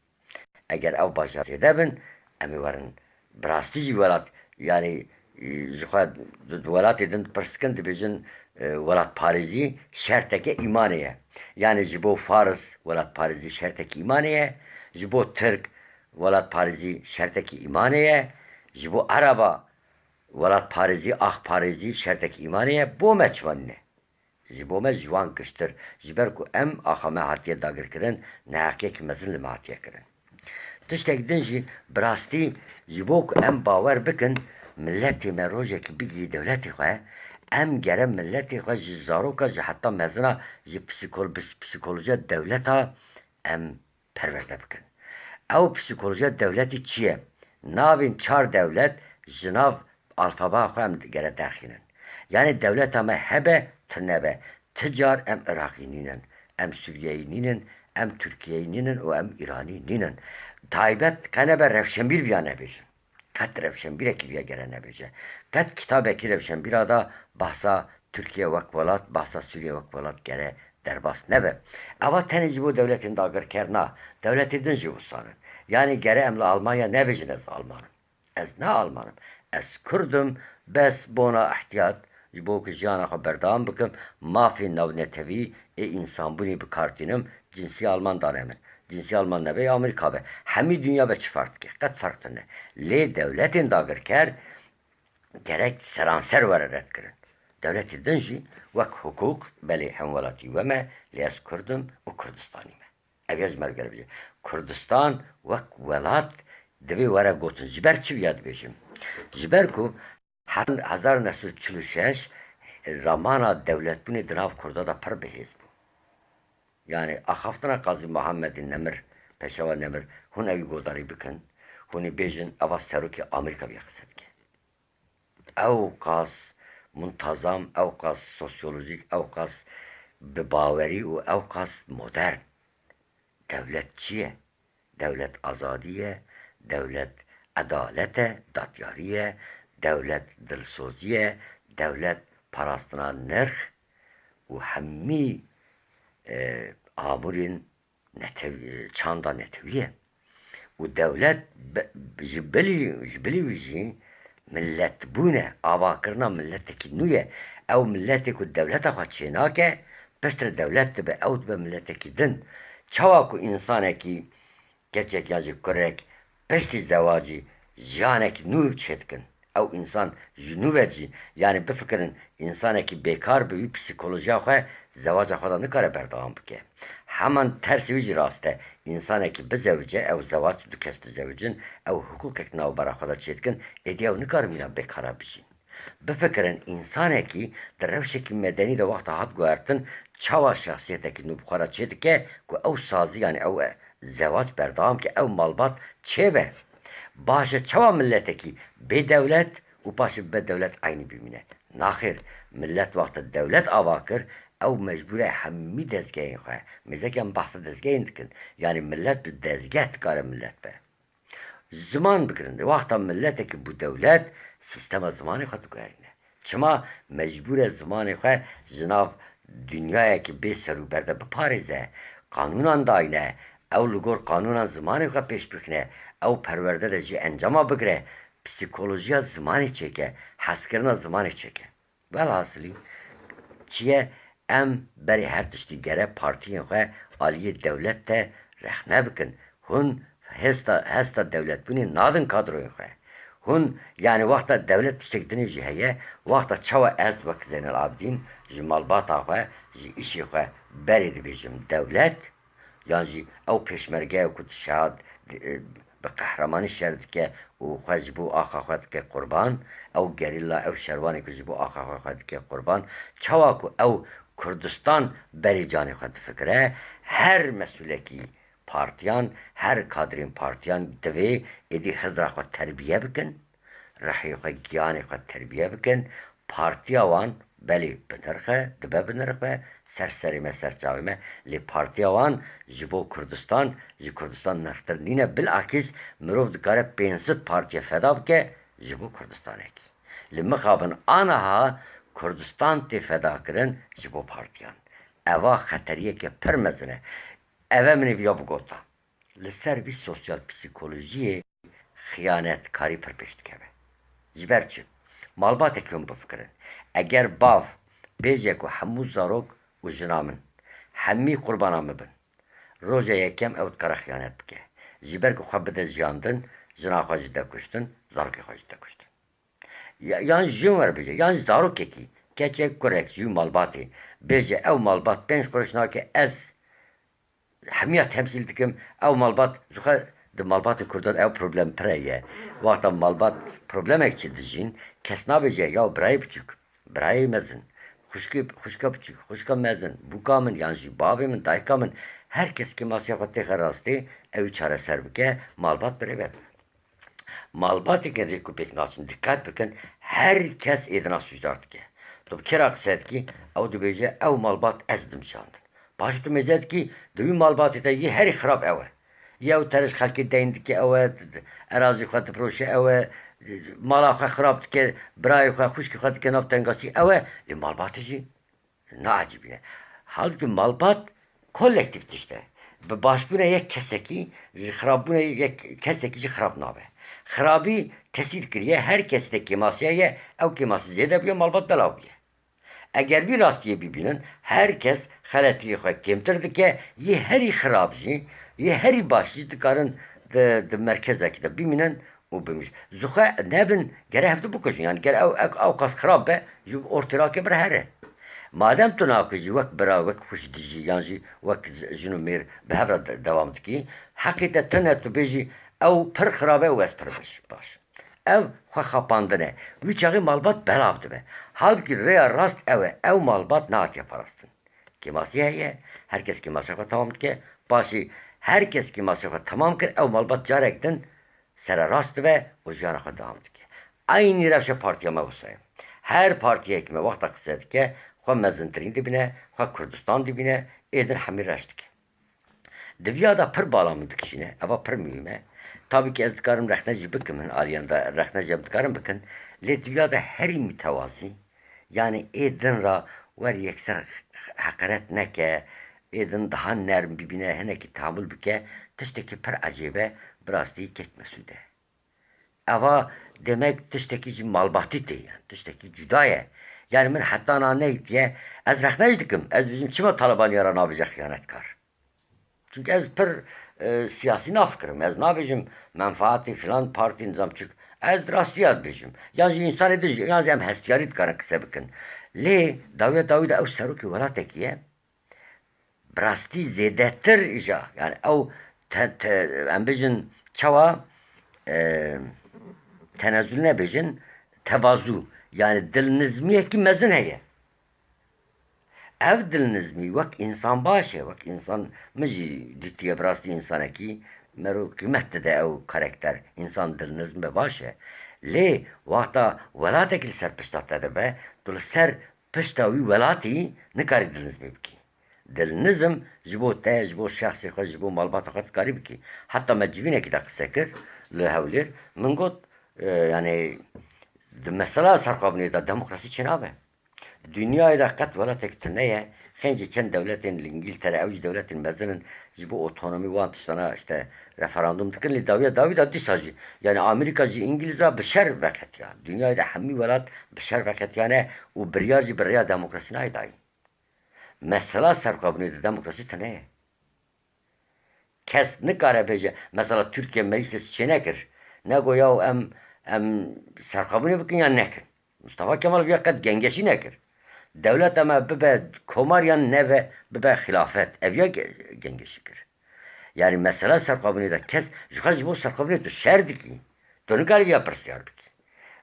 Eger ev bajar zêde bin, em ê werin bi rastî jî welat, yanî, e, ji xwe di, di welatê din pirs dikin, dibêjin, e, welatparêzî şerteke îmanê ye. Yanî ji bo Faris welatparêzî şertekî îmanê ye, ji bo Tirk welatparêzî şertekî îmanê ye, ji bo Ereba welatparêzî, axparêzî şertekî îmanê ye, bo me çima nîne? Ji bo me ji wan giştir, ji ber ku em axa me hatiye dagirkirin, neheqiyekî mezin li me hatiye kirin. Tiştek din jî bi rastî ji bo ku em bawer bikin, miletê me rojekî bigihî dewletê xwe, em gere miletê xwe ji zaroka, ji heta mezina, ji psîkol-, psîkolojiya dewleta em perwerde bikin. Ew psîkolojiya dewletî çi ye? Navên çar dewlet ji nav alfabaya xwe em gere derxînin. Yanî dewleta me hebe, tu nebe. Ti car em Iraqî nînin, em Sûriyeyî nînin, em Tirkiyeyî nînin û em Îranî nînin. Taybet qe nebe rewşenbîr viya nebêjin. Qet rewşenbîrekî viya gere nebêje. Qet kitabekî rewşenbîra da behsa Tirkiye wek welat, behsa Sûriye wek welat gere derbas nebe. Eva tenê ji bo dewletên dagirker na, dewletê din jî wisan in. Yanî gere em li Almanya nebêjin ez Alman im. Ez ne Alman im. Ez Kurd im, bes bona ihtiyat, ji bo ku jiyana xwe berdewam bikim, mafên navnetewî ê însanbûnê bi kar tînim, cinsî Alman dane min. Cinsî Alman nebe, ya Amerîka be. Hemî dinya be çi ferq dike? Qet ferq tune. Lê dewletên dagirker gerek seranser were redkirin. Dewletê din jî wek hukuk, belê hemwelatî we me, lê ez Kurd im û Kurdistanî me. Ev ya ji me re gere bêje. Kurdistan wek welat divê were gotin. Ji ber çi viya dibêjim? Ji ber ku heta hezar neh sed û çil û şeş ramana dewletbûnê di nav Kurda de pir bihêz bû. Yanî axaftina Qazî Muhammedê Nemir, Peşewa Nemir, hûn ewî guhdarî bikin, hûn ê bêjin, eva serokê Amerîka vê qise dike. Ewqas muntazam, ewqas sosyolojîk, ewqas bi bawerî û ewqas modern. Dewlet çi ye? Dewlet azadî ye, dewlet edalet e, dadyarî ye, dewlet dilsozî ye, dewlet parastina nirx û hemî, e, amûrên netew-, çanda netewî ye. Û dewlet be-, ji bilî, ji bilî wî jî Milletbûn e, avakirina miletekî nû ye. Ew miletê ku dewleta xwe çênake, piştre dewlet dibe, ew dibe miletekî din. Çawa ku însanekî, keçek yan jî kurek, piştî zewacî jiyanekî nû çêdikin. Ew însan ji nû ve jî, yanî bifikirin, însanekî bêkar bi wî psîkolojiya xwe zewaca xwe de nikare berdewam bike. Heman tersê wî jî rast e. Însanekî bizewice, ew zewac du kes dizewicin, ew hiqûqek navbera xwe de çêdikin, êdî ew nikarin mîna bêkara bijîn. Bifikirin, însanekî di rewşekî medenî de wexta hat guhertin, çawa şexsiyetekî nû bi xwe re çêdike ku ew sazî, yanî ew, e, zewac berdewam ke, ew malbat çêbe? Baş e, çawa miletekî bê dewlet û paşê be dewlet eynî bimîne? Naxêr, milet wexta dewlet ava kir, ew mecbûr e hemî dezgehên xwe, mêzeke em behsa dezgehên dikin, yanî milet bi dezgeh dikare milet be. Ziman bigirin, wexta miletekî bû dewlet, sîstema zimanê xwe diguherîne. Çima? Mecbûr e zimanê xwe ji nav dinyayekî bê ser û berde biparêze. Qanûnan dayne, ew li gor qanûnan zimanê xwe pêş bixine, ew perwerde de jî encama bigire, psîkolojiya zimanê çêke, hezkirina zimanê çêke. Welhasilî, çi ye, em berê her tiştî gere partiyên xwe aliyê dewlet de rexne bikin. Hûn hesta, hesta dewletbûnê nadin kadroyên xwe. Hûn, yanî wexta dewlet tiştek dinê jî heye, wexta çawa ez wek Zeynel Abidîn ji malbata xwe, ji îşê xwe berê dibêjim dewlet, yan jî ew pêşmergeya ku dişa, di, e, bi qehremanî şer dike û xwe ji bo axa xwe dike qurban, ew gerîla, ew şervanê ku ji bo axa xwe, xwe dike qurban, çawa ku ew Kurdistan berê canê xwe difikire, her mesûlekî partiyan, her kadrên partiyan divê êdî hizra xwe terbiye bikin, rihê xwe, giyanê xwe terbiye bikin. Partiya wan belê bi nirx e, dibe bi nirx be, ser serê me, ser çavê me, lê partiya wan ji bo Kurdistan, ji Kurdistan nirxtir nîne. Bilakîs mirov dikare pênc sed partiye feda bike ji bo Kurdistanekî. Lê mixabin aniha Kurdistan tê fedakirin ji bo partiyan. Eva xeteriyeke pir mezin e. Eve min ê viya bigota. Li ser vî sosyal psîkolojiyê xiyanetkarî pir pêş dikeve. Ji ber çi? Malbatekî hûn bifikirin. Eger bav bêje ku hemû zarok û jina min, hemî qurbana min bin, roja yekem ew dikare xiyanet bike. Ji ber ku xwe bide jiyandin, jina xwe jî de kuştin, zarokê xwe jî de kuştin. Ya, yan jin werbêje, yan zarokekî, keçek, kurek ji wî malbatê bêje, ew malbat pênc quruş nake, ez hemiya temsîl dikim, ew malbat, ji xwe di malbatê Kurdan ew problem pire ye. Wexta malbat problemek çi dijîn, kes nabêje, ya birayê biçûk, birayê mezin, xwişkê, xwişka biçûk, xwişka mezin, bûka min, yan jî bavê min, dayika min, her kes kêmasiya xwe têxe rastê, ew ê çareser bike, malbat birêve. Malbateke rêk û pêk naçin, diqet bikin, her kes êdina sûcdar dike. Tu bi kê re qise dikî, ew dibêje, ew malbat ez dim şandin. Paşê tu mêze dikî, di wî malbatê de yê herî xirab ew e. Yê ew terij xelkê deyn dike ew e, erazî xwe difiroşe ew e, mala xwe xirab dike, birayê xwe, xwişkê xwe dike nav tengasî ew e, lê malbatê jî naecibîne. Halbûkî malbat kolektîf tişt e. Bi başbûna yek kesekî, ji xirabûna yek kesekî jî xirab nabe. Xirabî tesîr kiriye, her kes de kêmasiya ye, ew kêmasî zêde bûye, malbat belav bûye. Eger vî rastiyê bibînin, her kes xeletiyê xwe kêmtir dike, yê herî xirab jî, yê herî baş jî dikarin di, di merkezekî de bimînin û bimîj. Ji xwe nebin, gere hevdu bikujin. Yanî ger ew, ew, ew qas xirab be, ji ortê rake bir here. Madem tu nakujî, wek bira, wek xwişk dijî, yan jî wek jin û mêr bi hev re de-, dewam dikî, heqê te tune tu bêjî, ew pir xirab e û ez pir baş, baş. Ev xwe xapandin e. Wî çaxê malbat belav dibe. Halbûkî rêya rast ew e, ew malbat nahatiye parastin. Kêmasî heye, her kes kêmasî xwe temam dike. Paşî her kes kêmasî xwe temam kir, ew malbat carek din sererast dibe û jiyana xwe dewam dike. Eynî rewşa partiya me wisa ye. Her partiyek me wexta qise dike, xwe mezintirîn dibîne, xwe Kurdistan dibîne, êdin hemî reş dike. Di viya de pir bala min dikişîne, eva pir muhîm e. Tabî ki ez dikarim rexne jî bikim, hin aliyan de rexne jî em dikarin bikin. Lê di viya de herî mutewazî, yanî ê din re wer yekser heqeret neke, ê din daha nerm bibîne, hinekî tehamul bike, tiştekî pir ecêb e, bi rastî kek Mesûd e. Eva demek tiştekî ji malbatî tê, yani tiştekî cuda ye. Yani min heta na neytiye, ez rexne jî dikim. Ez dibêjim, çima Talibaniya re nabêje xiyanetkar? Çünkü ez pir, e, siyasî nafikirim. Ez nabêjim menfaatê filan partî nizam çik. Ez rastiya dibêjim. Yan jî însanê din jî, yan jî em hestiyarî dikarin qise bikin. Lê dawiya dawî de ew serokê welatekî ye. Bi rastî zêdetir îja, yani ew te-, te-, em bêjin çawa, e, tenezul nebêjin, tevazu, yani dilnizmiyekî mezin heye. Ev dilnizmî wek însan baş e, wek însan min jî dîtiye bi rastî însanekî mero qîmet dide ew karakter, însan dilnizm be baş e. Lê wexta welatekî li ser pişta te dibe, tu li ser pişta wî welatî nikarî dilnizmî bikî. Dilnizm ji bo te, ji bo şexsê xwe, ji bo malbata xwe dikarî bikî. Heta me civînekî de qise kir li Hewlêr, min got, e, yani di mesela serxwebûnê de demokrasî çênabe. Dinyayê de qet welatek tune ye, xêncî çend dewletên li Îngiltere, ew jî dewletên mezin in, ji bo otonomî wan tiştana işte referandum dikin, lê dawiya dawî de dîsa jî, yani Amerîka jî Îngilîza bi şer veqetiya. Dinyayê de hemî welat bi şer veqetiyane û biryar jî bi rêya demokrasî nayê dayîn. Mesela serxwebûnê de demokrasî tune ye. Kes nikare bêje, mesela Tirkiye meclîs çênekir. Negot ya em, em serxwebûnê bikin yan nekin. Mustafa Kemal viya qet gengeşî nekir. Dewleta me bibe komar yan nebe bibe xilafet. Ev ya ge-, gengeşî kir. Yani mesela serxwebûnê de kes ji xwe ji bo serxwebûnê tu şer dikî. Tu nikarî viya pirsiyar bikî.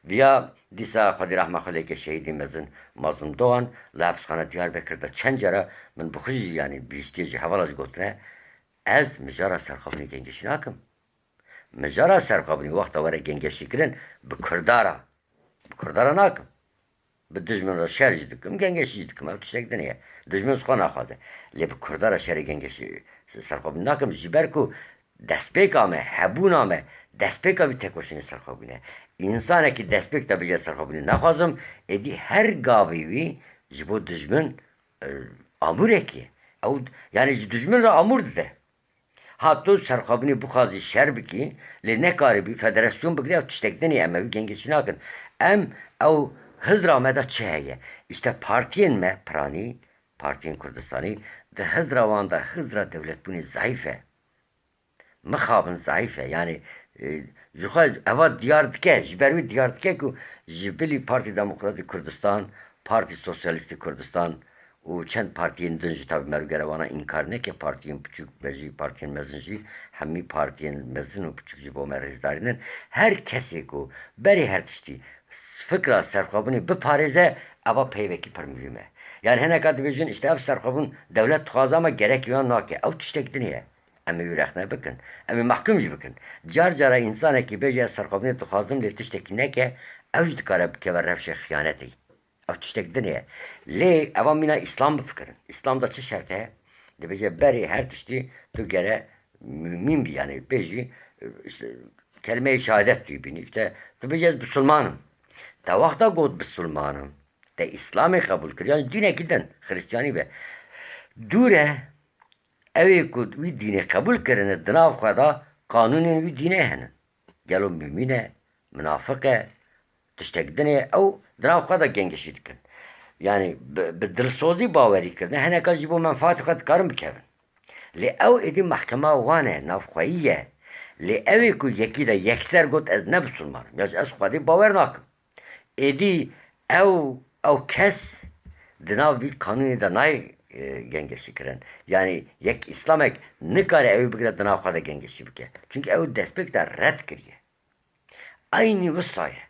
Viya dîsa Xwedî rehma xwe lêke şehîdê mezin Mazlûm Doğan li hepisxana Diyarbekir de çend cara min bi xwe jî, yanî bihîstiye jî hevala jî gotine, ez mijara serxwebûnê gengeşî nakim. Mijara serxwebûnê wexta were gengeşîkirin bi Kurda re, bi Kurda re nakim. Bi dijmin re şer jî dikim, gengeşî jî dikim. Ev tiştek din e. Dijmin ji xwe naxwaze. Lê bi Kurda re şerê gengeşî serxwebûnê nakim. Ji ber ku destpêka me, hebûna me, destpêka vî tekoşînê serxwebûnê. Însanekî destpêk de bêje serxwebûnê naxwazim, êdî her gavê wî ji bo dijmin, e, amûrek e. Ew, yani ji dijmin re amûr dide. Ha tu serxwebûnê bixwazî şer bikî, lê nekaribî federasyon bigirî, ew tiştek din e, em ewî gengeşî nakin. Em ew hizra me de çi heye? Îşte partiyên me piranî, partiyên Kurdistanî, di hizra wan de hizra dewletbûnê zayîf e. Mixabin zayîf e. Yani, e, ji xwe eva diyar dike, ji ber wî diyar dike ku ji bilî Partî Demokratîk Kurdistan, Partî Sosyalîstî Kurdistan û çend partiyên din jî, tabi merû gere wana înkar neke, partiyên piçûk be jî, partiyên mezin jî, hemî partiyên mezin û piçûk ji bo me rêzdarî nin. Her kesê ku berê her tiştî fikra serxwebûnê biparêze, eva peyvekî pir muhîm e. Yani hineka dibêjin, işte ev serxwebûn dewlet dixwaze ama gerek wan nake. Ew tiştek din e. Em ê wî rexne bikin. Em ê mehkum jî bikin. Car cara însanekî bêje, ez serxwebûnê dixwazim, lê tiştekî neke, ew jî dikare bikeve rewşê xiyanetê. Ew tiştek din e. Lê eva mîna Îslam bifikirin. Îslam de çi şert heye? Dibêje berê her tiştî tu gere mumîn bî, yani bêjî, işte, kelmeyê şehadet tu bînî. İşte tu bêjî ez bisilman im. Te wexta got bisilman im, te Îslamê qebûl kir, yani dînekî din, Xristiyanî be. Dûr e, ew ê ku wî dînê qebûl kirine, di nav xwe de qanûnên wî dînê hene. Gelo mumîn e, minafiq e, tiştek din e, ew di nav xwe de gengeşî dikin. Yani bi, bi dilsozî bawerî kirine, hineka jî bo menfaatê xwe dikarin bikevin. Lê ew êdî mehkema wan e, navxweyî ye. Lê ew ê ku yekî de yekser got, ez ne bisilman im, ya jî ez Xwedê bawer nakim. Êdî ew, ew kes di nav vî qanûnê de nayê, e, gengeşî kirin. Yani yek Îslamek nikare ew ê bigire di nav xwe de gengeşî bike. Çünkü ew destpêk de red kiriye. Eynî wisa ye.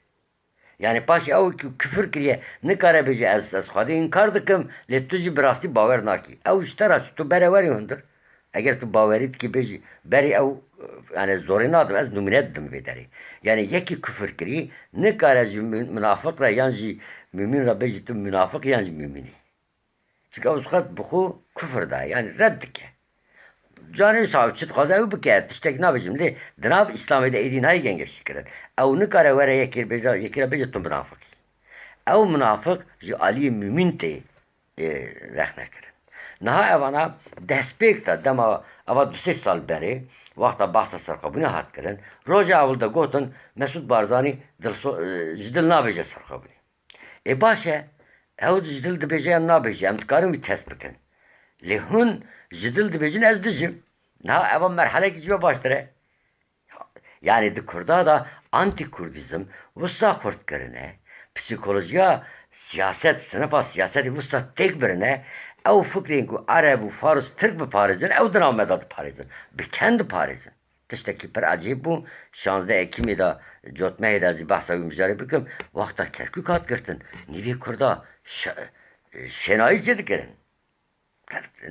Yani paşê ew ku kufir kiriye, nikare bêje, ez, ez Xwedê înkar dikim, lê tu jî bi rastî bawer nakî. Ew ji te re çi, tu bere werî hundir. Eger tu bawerî dikî bêjî, berî ew, yani zorê nadim, ez numûne didim vê derê. Yani yekî kufir kirî, nikare ji mu-, munafiq re yan jî mumîn re bêjî tu munafiq yan jî mumîn î. Çünkü ew xwe bi xwe kufir daye, yani red dike. Canê saw çi dixwaze ew bike, tiştek nabêjim, lê di nav Îslamê de êdî nayê gengeşî kirin. Ew nikare were yekê bêje, yekê re bêje tu munafiq î. Ew munafiq ji aliyê mumîn tê, e, rexne kirin. Niha evana destpêk de dema eva du sê sal berê, wexta behsa serxwebûnê hat kirin, roja ewil de gotin, Mesûd Barzanî dilso-, e, ji dil nabêje serxwebûnê. Ê baş e, ew ji dil dibêje yan nabêje, em dikarin wî test bikin. Lê hûn ji dil dibêjin ez dijim. Niha eva merhelekî ji we baştir e. Yanî di Kurda de antîkurdîzm wisa xurt kirine, psîkolojiya siyaset, sinifa siyasetê wisa têk birine, ew fikrên ku Ereb û Fars Tirk biparêzin, ew di nav me de diparêzin, bi ken diparêzin. Tiştekî pir ecêb bû, şazdeh Ekîmê de cotmehê de ez ê behsa wî mijarê bikim, wexta Kerkûk hat girtin, nîvê Kurda şe-, şênayî çi dikirin?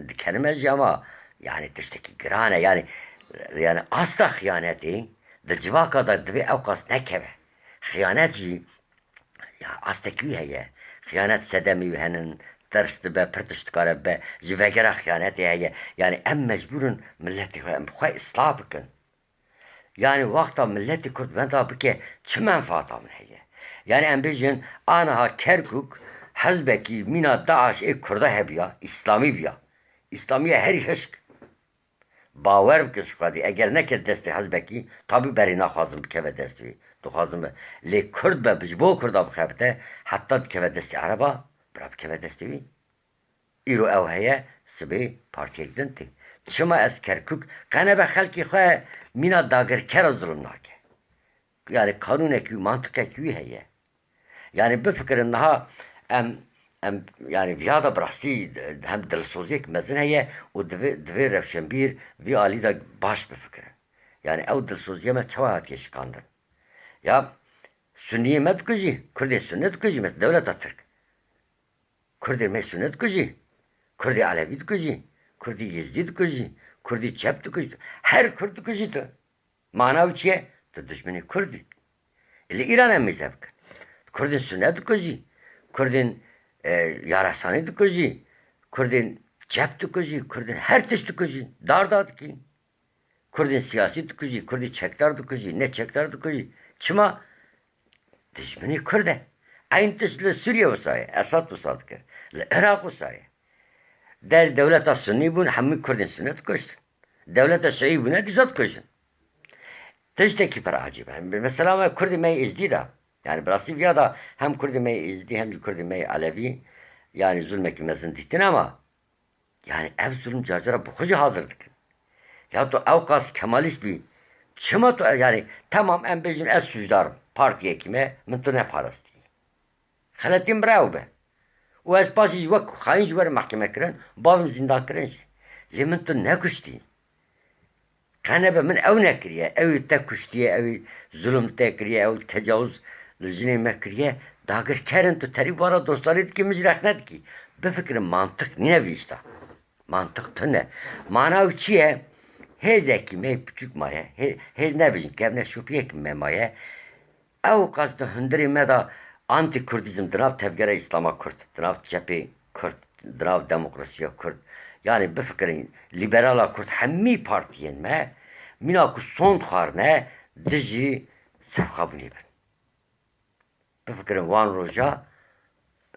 Dikerime jî ama, yani tiştekî giran e, yani, yani asta xiyanetê di civaka de divê ewqas nekeve. Xiyanet jî, ya, astekî wî heye. Xiyanet sedemê wî henin, tirs dibe, pir tişt dikare bibe. Ji vegera xiyanetê heye. Yani em mecbûr in miletê xwe, em xwe islah bikin. Yani wexta miletê Kurd wenda bike, çi menfaata min heye? Yani em bêjin, aniha Kerkûk hizbekî mîna DAIŞ ê Kurda hebiya, Îslamî biya. Îslamiya herî hişk. Bawer bikin ji Xwedê, eger neket destê hizbekî, tabî berê naxwazim bikeve destê wî. Dixwazim be. Lê Kurd be, ji bo Kurda bixebite, heta dikeve destê Ereba, bira bikeve destê wî. Îro ew heye, sibê partiyek din tê. Çima ez Kerkûk, qe nebe xelkê xwe mîna dagirkera zulm nake. Yani kanûnekî wî, mantiqekî wî heye. Yani bifikirin niha em, em, yani viya da bi rastî hem dilsoziyek mezin heye û divê, divê rewşenbîr vî alî de baş bifikirin. Yani ew dilsoziya me çawa hatiye şikandin? Ya Sunniyê me dikujî, Kurdê Sunne dikujî, mes dewleta Tirk. Kurdê me Sunne dikujî, Kurdê Elewî dikujî, Kurdê Yêzdî dikujî, Kurdê çep dikujî, her Kurd dikujî tu. Mana wî çi ye? Tu dijminê Kurd î. Li Îran em mêze bikin. Kurdên Sunne dikujî, Kurdên, e, Yaresanî dikujî, Kurdên çep dikujî, Kurdên her tişt dikujî, dar da dikî. Kurdên siyasî dikujî, Kurdê çekdar dikujî, ne çekdar dikujî. Çima? Dijminê Kurd e. Eyn tişt li Sûriye wisa ye, Esad wisa dikir. Li Iraq wisa ye. Der dewleta Sunnî bûn, hemû Kurdên Sunne dikuştin. Dewleta Şiî bûne, dîsa dikujin. Tiştekî pir ecîb e. Mesela me Kurdê me yê Êzdî de, yani bi rastî viya da hem Kurdê me yê Êzdî hem jî Kurdê me yê Elewî, yani zulmekî mezin dîtin ama Yani ev zulm carcara bi xwe jî hazir dikin. Ya tu ewqas kemalîst bî, çima tu, yani, temam em bêjin ez sûcdar im, partiyekî me, min tu neparastî. Xeletî min bira ew be. Û ez paşê jî wek xayîn ji we re mehkeme kirin, bavim zîndan kirin jî. Lê min tu nekuştî. Qe nebe min ew nekiriye, ew ê te kuştiye, ew ê zulm te kiriye, ew tecawuz li jinê me kiriye, dagirker in, tu terî wara dostdarî dikî, min jî rexne dikî. Bifikirin, mantiq nîne vî îşta. Mantiq tune. Mana ew çi ye? Hêzekî me yê piçûk maye, hê-, hêz nebêjin, kevneşopiyek me maye. Ew qas di hundirê me de antîkurdîzm di nav tevgera Îslama Kurd, di nav çepê Kurd, di nav demokrasiya Kurd, yanî bifikirin, lîberala Kurd, hemî partiyên me mîna ku sond xwarine dijî serxwebûnê bin. Bifikirin wan roja,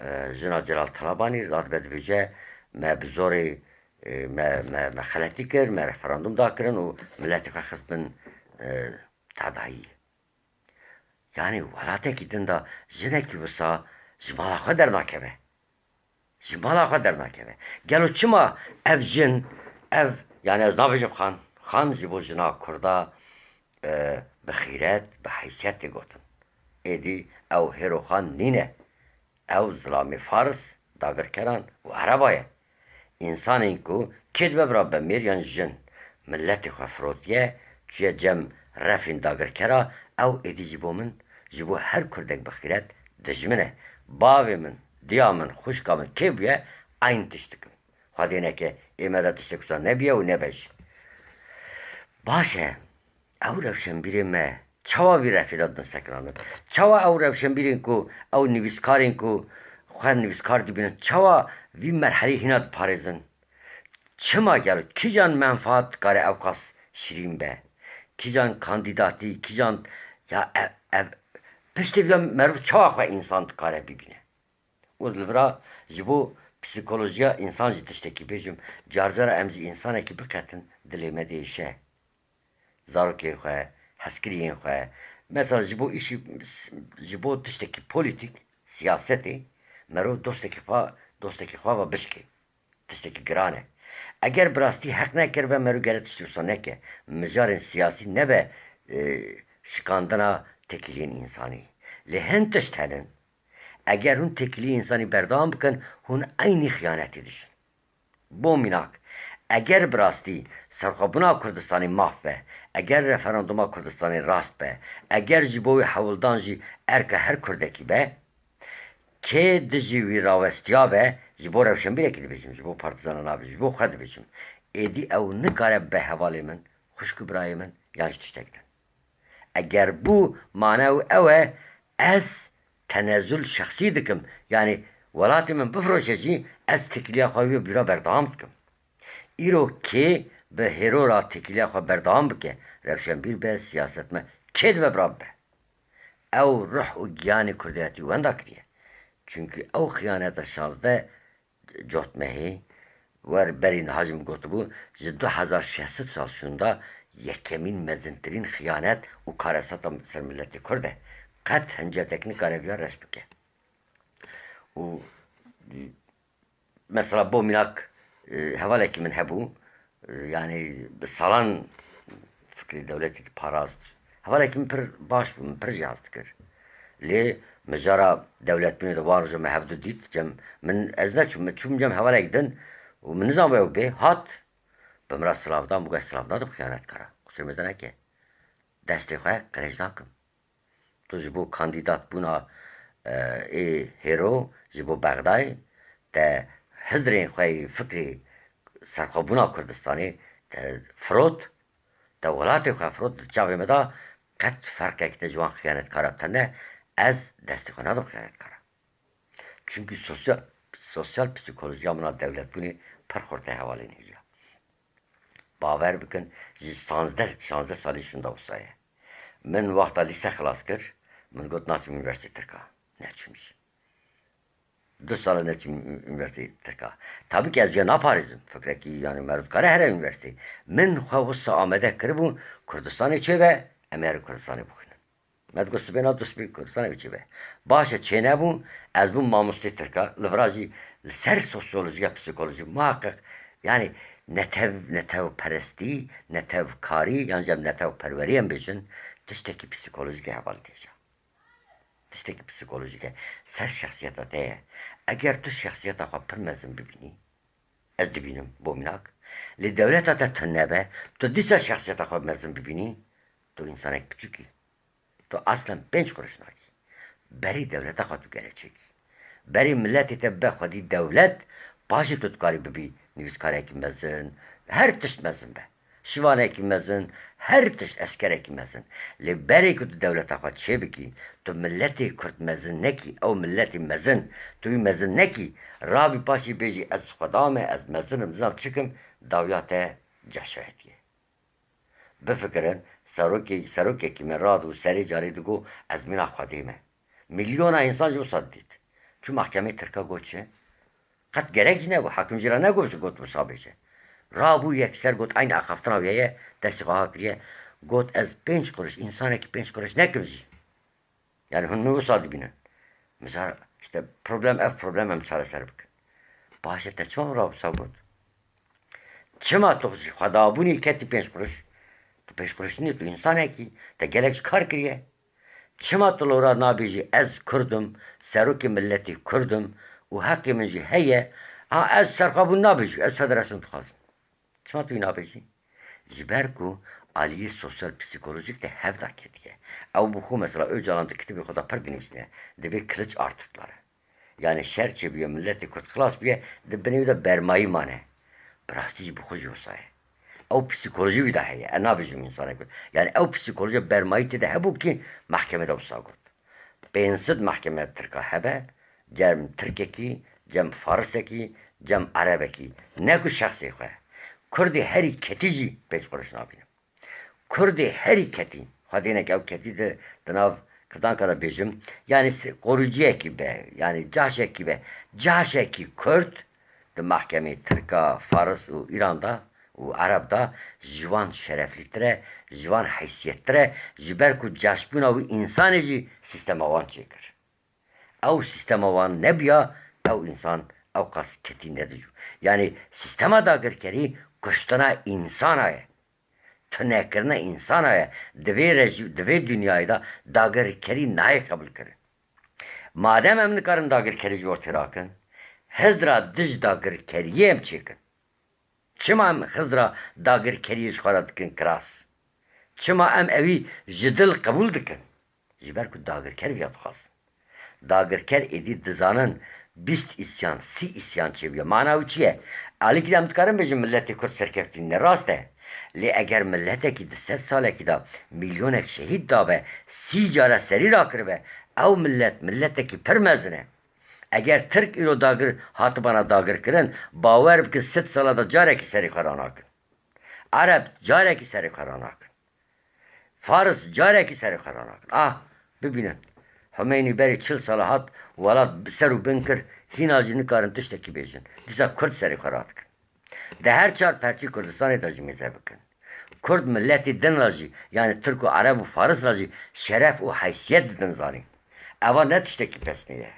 e, jina Celal Talabanî radibe dibêje, me bi zorê, e, me, me, me xeletî kir, me referandum dakirin û miletê xwe xist bin, e, tedayî. Yanî welatekî din de jinekî wisa ji mala xwe dernakeve. Ji mala xwe dernakeve. Gelo çima ev jin, ev, yanî ez nabêjim xan, xan ji bo jina Kurda, e, bi xîret, bi heysiyet tê gotin. Êdî ew hêro xan nîne. Ew zilamê Fars, dagirkeran û Ereba ye. Însanên ku kê dibe bira be mêr yan jin, miletê xwe firotiye, çûye cem refên dagirkera, ew êdî ji bo min, ji bo her Kurdek bi xîret dijmin e. Bavê min, diya min, xwişka min kê bûye, eyn tişt dikim. Xwedê neke ê me de tiştek wisa nebiye û nebe jî. Baş e. Ew rewşenbîrên me çawa vî refê de din sekinandin? Çawa ew rewşenbîrên ku, ew nivîskarên ku xwe nivîskar dibînin, çawa vî merhelê hîna diparêzin? Çima gelo? Kîjan menfaat dikare ewqas şirîn be? Kîjan kandîdatî, kîjan, ya ev, ev, piştê vîya meriv çawa xwe însan dikare bibîne? Û li vira ji bo Psîkolojiya însan jî tiştekî bêjim, carcara em ji însanekî biqetin, dilê me diêşe. Zarokên xwe, hezkiriyên xwe. Mesela ji bo îşî, ji bo tiştekî polîtîk, siyasetê, merov dostekî xwe, dostekî xwe ve bişkê. Tiştekî giran e. Eger bi rastî heq nekiribe, merov gere tiştî wisa neke. Mijarên siyasî nebe, e, şikandina têkiliyên însanî. Lê hin tişt henin. Eger hûn têkiliyê însanî berdewam bikin, hûn eynî xiyanetê dijîn. Bo mînak, eger bi rastî serxwebûna Kurdistanê maf be, eger referanduma Kurdistanê rast be, eger ji bo wê hewldan jî erka her Kurdekî be, kê dijî wî rawestiya be, ji bo rewşenbîrekî dibêjim, ji bo partizana nabêjim, ji bo xwe dibêjim, êdî ew nikare be hevalê min, xwişk û birayê min, yan jî tiştek din. Eger bû, mane ew ew e, ez tenezul şexsî dikim. Yanî welatê min bifroşe jî, ez têkiliya xwe wî bîra berdewam dikim. Îro kê bi hêro ra têkiliya xwe berdewam bike, rewşenbîr be, siyasetme, kê dibe bira bibe. Ew ruh û giyanê kurdiyetî wenda kiriye. Çunkî ew xiyaneta şazdeh cotmehê, wer berî niha jî min gotibû, ji du hezar şeş sed sal şûnda yekemîn mezintirîn xiyanet û karesata ser miletê Kurd e. Qet hincetek nikare viya reş bike. Û mesela bo mînak, e, hevalekî min hebû, e, yanî bi salan fikrê dewletî diparast. Hevalekî min pir baş bû, min pir jî hez dikir. Lê mijara dewletbûnê de wan roja me hevdu dît, cem min, ez neçûm, min çûm cem hevalek din û min nizanibû ew bê, hat, bi min re silav da, min got, ez silav nadim xiyanetkara. Qusurê min te neke. Destê xwe qirêj nakim. Tu ji bo kandîdatbûna, e, ê hêro ji bo Bexdayê, te hizrên xwe yê fikrê serxwebûna Kurdistanê te firot, te welatê xwe firot, di çavê me de qet ferqek te ji wan xiyanetkara tune, ez destê xwe nadim xiyanetkara. Çunkî sosyal, sosyal psîkolojiya min a dewletbûnê pir xurt e hevalên hêja. Bawer bikin, ji sanzdeh, şazdeh salî şûnda wisa ye. Min wexta lîse xilas kir, min got, naçim unîversîtê Tirka. Neçûm jî. Du sal e neçûm unîversîtê Tirka. Tabî ki ez vê naparêzim. Fikrekî, yanî, meriv dikare here unîversîtê. Min xwe wisa amade kiribû, Kurdistanê çêbe, em ê herî Kurdistanê bixwînin. Me digot, sibê nav du sibê Kurdistanê biçî be. Baş e, çênebû, ez bûm mamostê Tirka, li vira jî li ser sosyolojî ya psîkolojî muhaqiq, yanî netev, netewperestî, netewkarî, yan jî em netewperwerî em bêjin, tiştekî psîkolojîk e hevalî têja. Tiştekî psîkolojîk e. Ser şexsiyeta te ye. Eger tu şexsiyeta xwe pir mezin bibînî, ez dibînim, bo mînak, lê dewleta te tune be, tu dîsa şexsiyeta xwe mezin bibînî, tu însanek piçûk î. Tu aslen pênc quruş nakî. Berî dewleta xwe tu gere çêkî. Berî miletê te bibe xwedî dewlet, paşê tu dikarî bibî nivîskarekî mezin, her tişt mezin be. Şivanekî mezin, her tişt, eskerekî mezin. Lê berê ku tu dewleta xwe çêbikî, tu miletê Kurd mezin nekî, ew miletê mezin, tu wî mezin nekî, rabî paşî bêjî, ez xweda me, ez mezin im, nizam çi kim, dawiya te cehşayetî ye. Bifikirin, serokê-, serokekî me rad û serê carê digot, ez mîna Xwedê me. Milyona însan jî wisa didît. Çû mehkemê Tirka got çi? Qet gerek jî nebû. Hakim jî re negot, got wisa bêje. Rabû yekser got, eyn axaftina wî heye, destê xwe ha kiriye. Got, ez pênc quruş, însanekî pênc quruş nekim jî. Yani hûn min wisa dibînin. Mesela işte problem, ev problem em çareser bikin. Baş e, te çima wira wisa got? Çima tu ji xwedabûnê ketî pênc quruş? Tu pênc quruş nî, tu însanekî, te gelek ji kar kiriye. Çima tu li wira nabêjî, ez Kurd im, serokê miletê Kurd im û heqê min jî heye, a ez serxwebûn nabêjim, ez federasyon dixwazim? Çima tu wî nabêjî? Ji ber ku aliyê sosyal psîkolojîk de hev da ketiye. Ew bi xwe mesela Ocalan di kitêbê xwe de pir dinivîsîne, dibê kiliç artıkları. Yani şer çêbûye, miletê Kurd xilas bûye, di binê wî de bermayî mane. Bi rastî jî bi xwe jî wisa ye. Ew psîkolojî wî de heye. Ez nabêjim însanek Kurd. Yani ew psîkolojiya bermayî tê de hebû kî mehkeme de wisa got. Pênc sed mehkeme Tirka hebe, cem Tirkekî, cem Farisekî, cem Erebekî. Ne ku şexsê xwe. Kurdê herî ketî jî pênc quruş nabînim. Kurdê herî ketî, xwedênek ew ketî di, di nav Kirdanka de bêjim, yani se-, qorûciyekî be, yani caşekî be, caşekî Kurd, Di mehkemê Tirka, Faris û Îran de û Ereb de ji wan şereflîtir e, ji wan heysiyettir e, ji ber ku caşbûna wî însanê jî sîstema wan çêkir. Ew sîstema wan nebiya, ew însan ewqas ketî nedijû. Yanî sîstema dagirkerî kuştina însana ye. Tunekirina însana ye. Di vê rejî-, di vê dinyayê de dagirkerî nayê qebûlkirin. Madem em nikarin dagirkerî ji ortê rakin, hizra dij dagirkeriyê em çêkin. Çima em hizra dagirkeriyê ji xwe re dikin kiras? Çima em ewî ji dil qebûl dikin? Ji ber ku dagirker viya dixwazin. Dagirker êdî dizanin bîst îsyan, sî îsyan çêbûye. Mana wî çi ye? Alîkî de em dikarin bêjin miletê Kurd serkeftin nîne. Rast e. Lê eger miletekî di sed salekî de milyonek şehîd dabe, sî cara serî rakiribe, ew milet, miletekî pir mezin e. Eger Tirk îro dagir hatibana dagirkirin, bawer bikin sed sala de carekî serê xwe ranakin. Ereb carekî serê xwe ranakin. Faris carekî serê xwe ranakin. Ah, bibînin. Humeynî berî çil sala hat, welat bi ser û bin kir, hîna jî nikarin tiştekî bêjin. Dîsa Kurd serê xwe radikin. Di her çar perçî Kurdistanê de jî mêze bikin. Kurd miletê din re jî, yanî Tirk û Ereb û Faris re jî şeref û heysiyet didin zanîn. Eva ne tiştekî pesnê ye.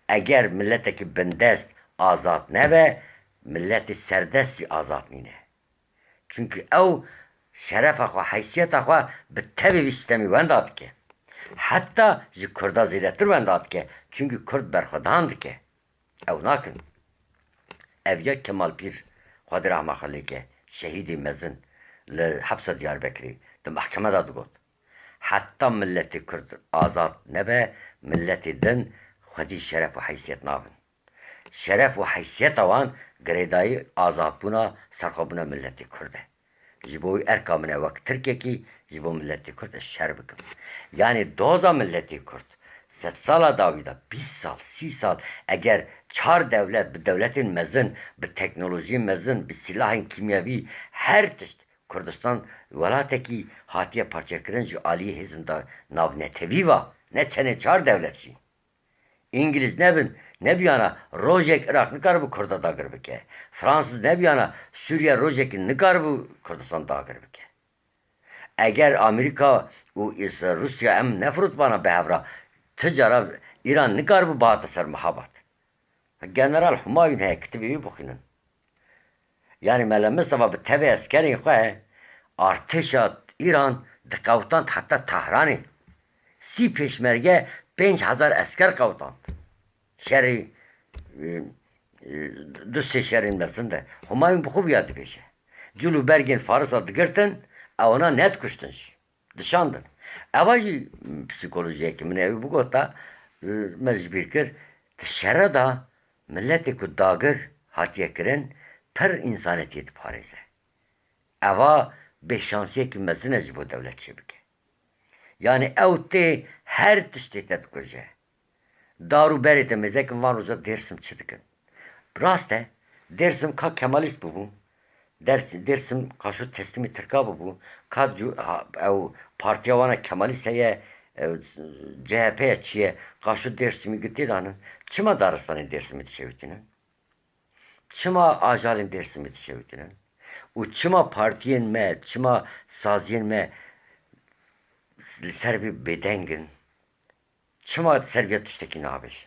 Eger miletekî bindest azad nebe, miletê serdest jî azad nîne. Çunkî ew şerefa xwe, heysiyeta xwe bi tevî vî sîstemî wenda dike. Heta ji Kurda zêdetir wenda dike. Çunkî Kurd berxwedan dike. Ew nakin. Ev ya Kemal Pîr, Xwedê rehma xwe lê ke, şehîdê mezin li hepsa Diyarbekirê di mehkeme de digot, heta miletê Kurd azad nebe, miletê din xwedî şeref û heysiyet nabin. Şeref û heysiyeta wan girêdayî azadbûna, serxwebûna miletê Kurd e. Ji bo wî erka min e wek Tirkekî ji bo miletê Kurd ez şer bikim. Yanî doza miletê Kurd sedsala dawî de, bîst sal, sî sal, eger çar dewlet bi dewletên mezin, bi teknolojiyên mezin, bi sîlahên kîmyevî, her tişt, Kurdistan welatekî hatiye parçekirin ji aliyê hêzên da navnetewî ve, ne tenê çar dewlet jî. Îngilîz nebin, nebiyana rojek Iraq nikaribû Kurda dagir bike. Fransiz nebiyana Sûriye rojekî nikaribû Kurdistan dagir bike. Eger Amerîka û Îs-, Rûsya em nefirotbana bi hev re, ti cara Îran nikaribû bihata ser Mehabad. General Humayun heye, kitêbê wî bixwînin. Yanî Mele Mistefa bi tevê eskerên xwe artêşa Îran diqewtand heta Tehranê. Sî pêşmerge, pênc hezar esker qewtand. Şerê, e, e, du sê şerên mezin de. Humayun bi xwe viya dibêje. Cil û bergên Farisa digirtin, ewana nedikuştin jî. Dişandin. Eva jî psîkolojiyekî min e, ew bigota, e, me ji bîr kir, di şere de miletê ku dagir hatiye kirin, pir însanetiyê diparêze. Eva bêşansiyekî mezin e ji bo dewlet çêbike. Yanî ew tê her tiştê te dikuje. Dar û berê te mêze kin, van roja Dêrsim çi dikin? Rast e, Dêrsim ka Kemalîst bibû, Ders-, Dêrsim ka şû teslîmî Tirka bibû, ka cu-, ha, ew partiya wana Kemalîst heye, ew C H P ye çi ye, ka şû Dêrsimî girtî danin, çima daristanên Dêrsimî dişewitînin? Çima ajalên Dêrsimî dişewitînin? Û çima partiyên me, çima saziyên me li ser vê bêdeng in? Çima ser vê tiştekî nabêjin?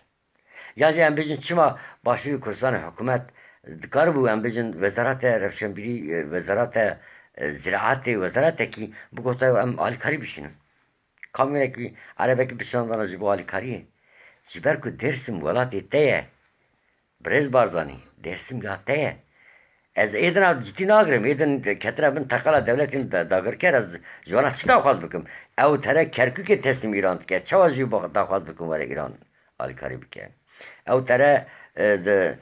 Ya jî em bêjin çima Başûrê Kurdistanê hikûmet dikaribû, em bêjin wezarete rewşenbîrî, wezarete, e, ziraetê, wezaretekî bigota em alîkarî bişînin. Kamyonekî, erebekî bişandana ji bo alîkariyê. Ji ber ku Dêrsim welatê te ye. Birêz Barzanî, Dêrsim ya te ye. Ez êdina cidî nagirim. Êdin ketine bin teqela dewletên da-, dagirker, ez ji wana çi daxwaz bikim? Ew tere Kerkûkê teslîm Îran dike. Çawa jî bo-, daxwaz bikim were Îran alîkarî bike? Ew tere, e, di,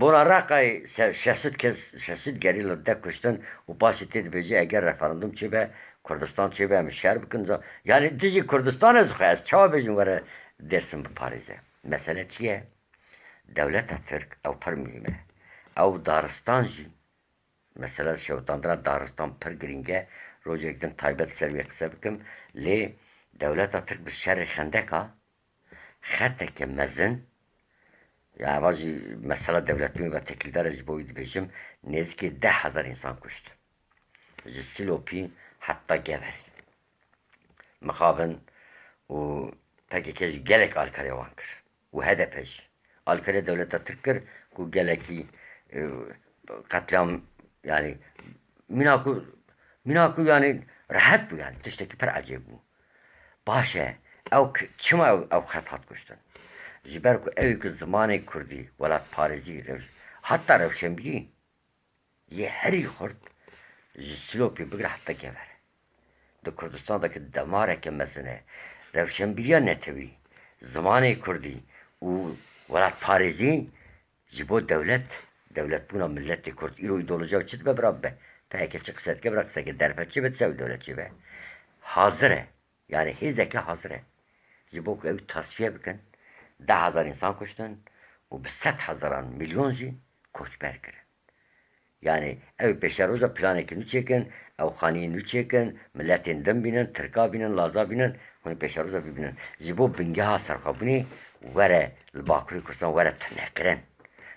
bona Reqayê se-, şeş sed kes, şeş sed gerîla de kuştin û paşê tê dibêje eger referandum çêbe, Kurdistan çêbe, em şer bikin. Za-, yanî dijî Kurdistan ez xwe, ez çawa bêjim were Dêrsim biparêze? Mesele çi ye? Dewleta Tirk ew pir muhîm e. Ew daristan jî, mesela şewitandina daristan pir girîng e. Rojek din taybet ser wê qise bikim. Lê dewleta Tirk bi şerê xendeka xeteke mezin Ya eva jî mesela dewletbûnê ve têkildar e, ji bo wî dibêjim, nêzîkî deh hezar însan kuşt. Ji Silopî heta Geverê. Mixabin û P K K jî gelek alîkariya wan kir. Û H D P jî. Alîkariya dewleta Tirk kir ku gelekî, e, qetlîam, yanî mîna ku, mîna ku yanî rehet bû yanî tiştekî pir ecêb bû. Baş e, ew k-, çima ew, ew xet hat kuştin? Ji ber ku ew ku zimanê kurdî, welatparêzî, rew-, heta rewşenbîrî yê herî xurt ji Silopê bigire heta Gever e. Di Kurdistan de ki demareke mezin e. Rewşenbîriya netewî, zimanê kurdî û welatparêzî ji bo dewlet, dewletbûna miletê kurd. Îro îdeolojiya çi dibe bira bibe? P K K çi qise dike bira qiseke derve çi be, çi ew dewlet çi be? Hazir e. Yanî hêzeke hazir e. Ji bo ku ew tasfiye bikin, deh hezar însan kuştin û bi sed hezaran, milyon jî koçber kirin. Yanî ew pêşeroja planekî nû çêkin, ew xaniyên nû çêkin, miletên din bînin, Tirka bînin, Laza bînin, hûn pêşeroja bibînin. Ji bo bingeha serxwebûnê were li Bakurê Kurdistan were tunekirin.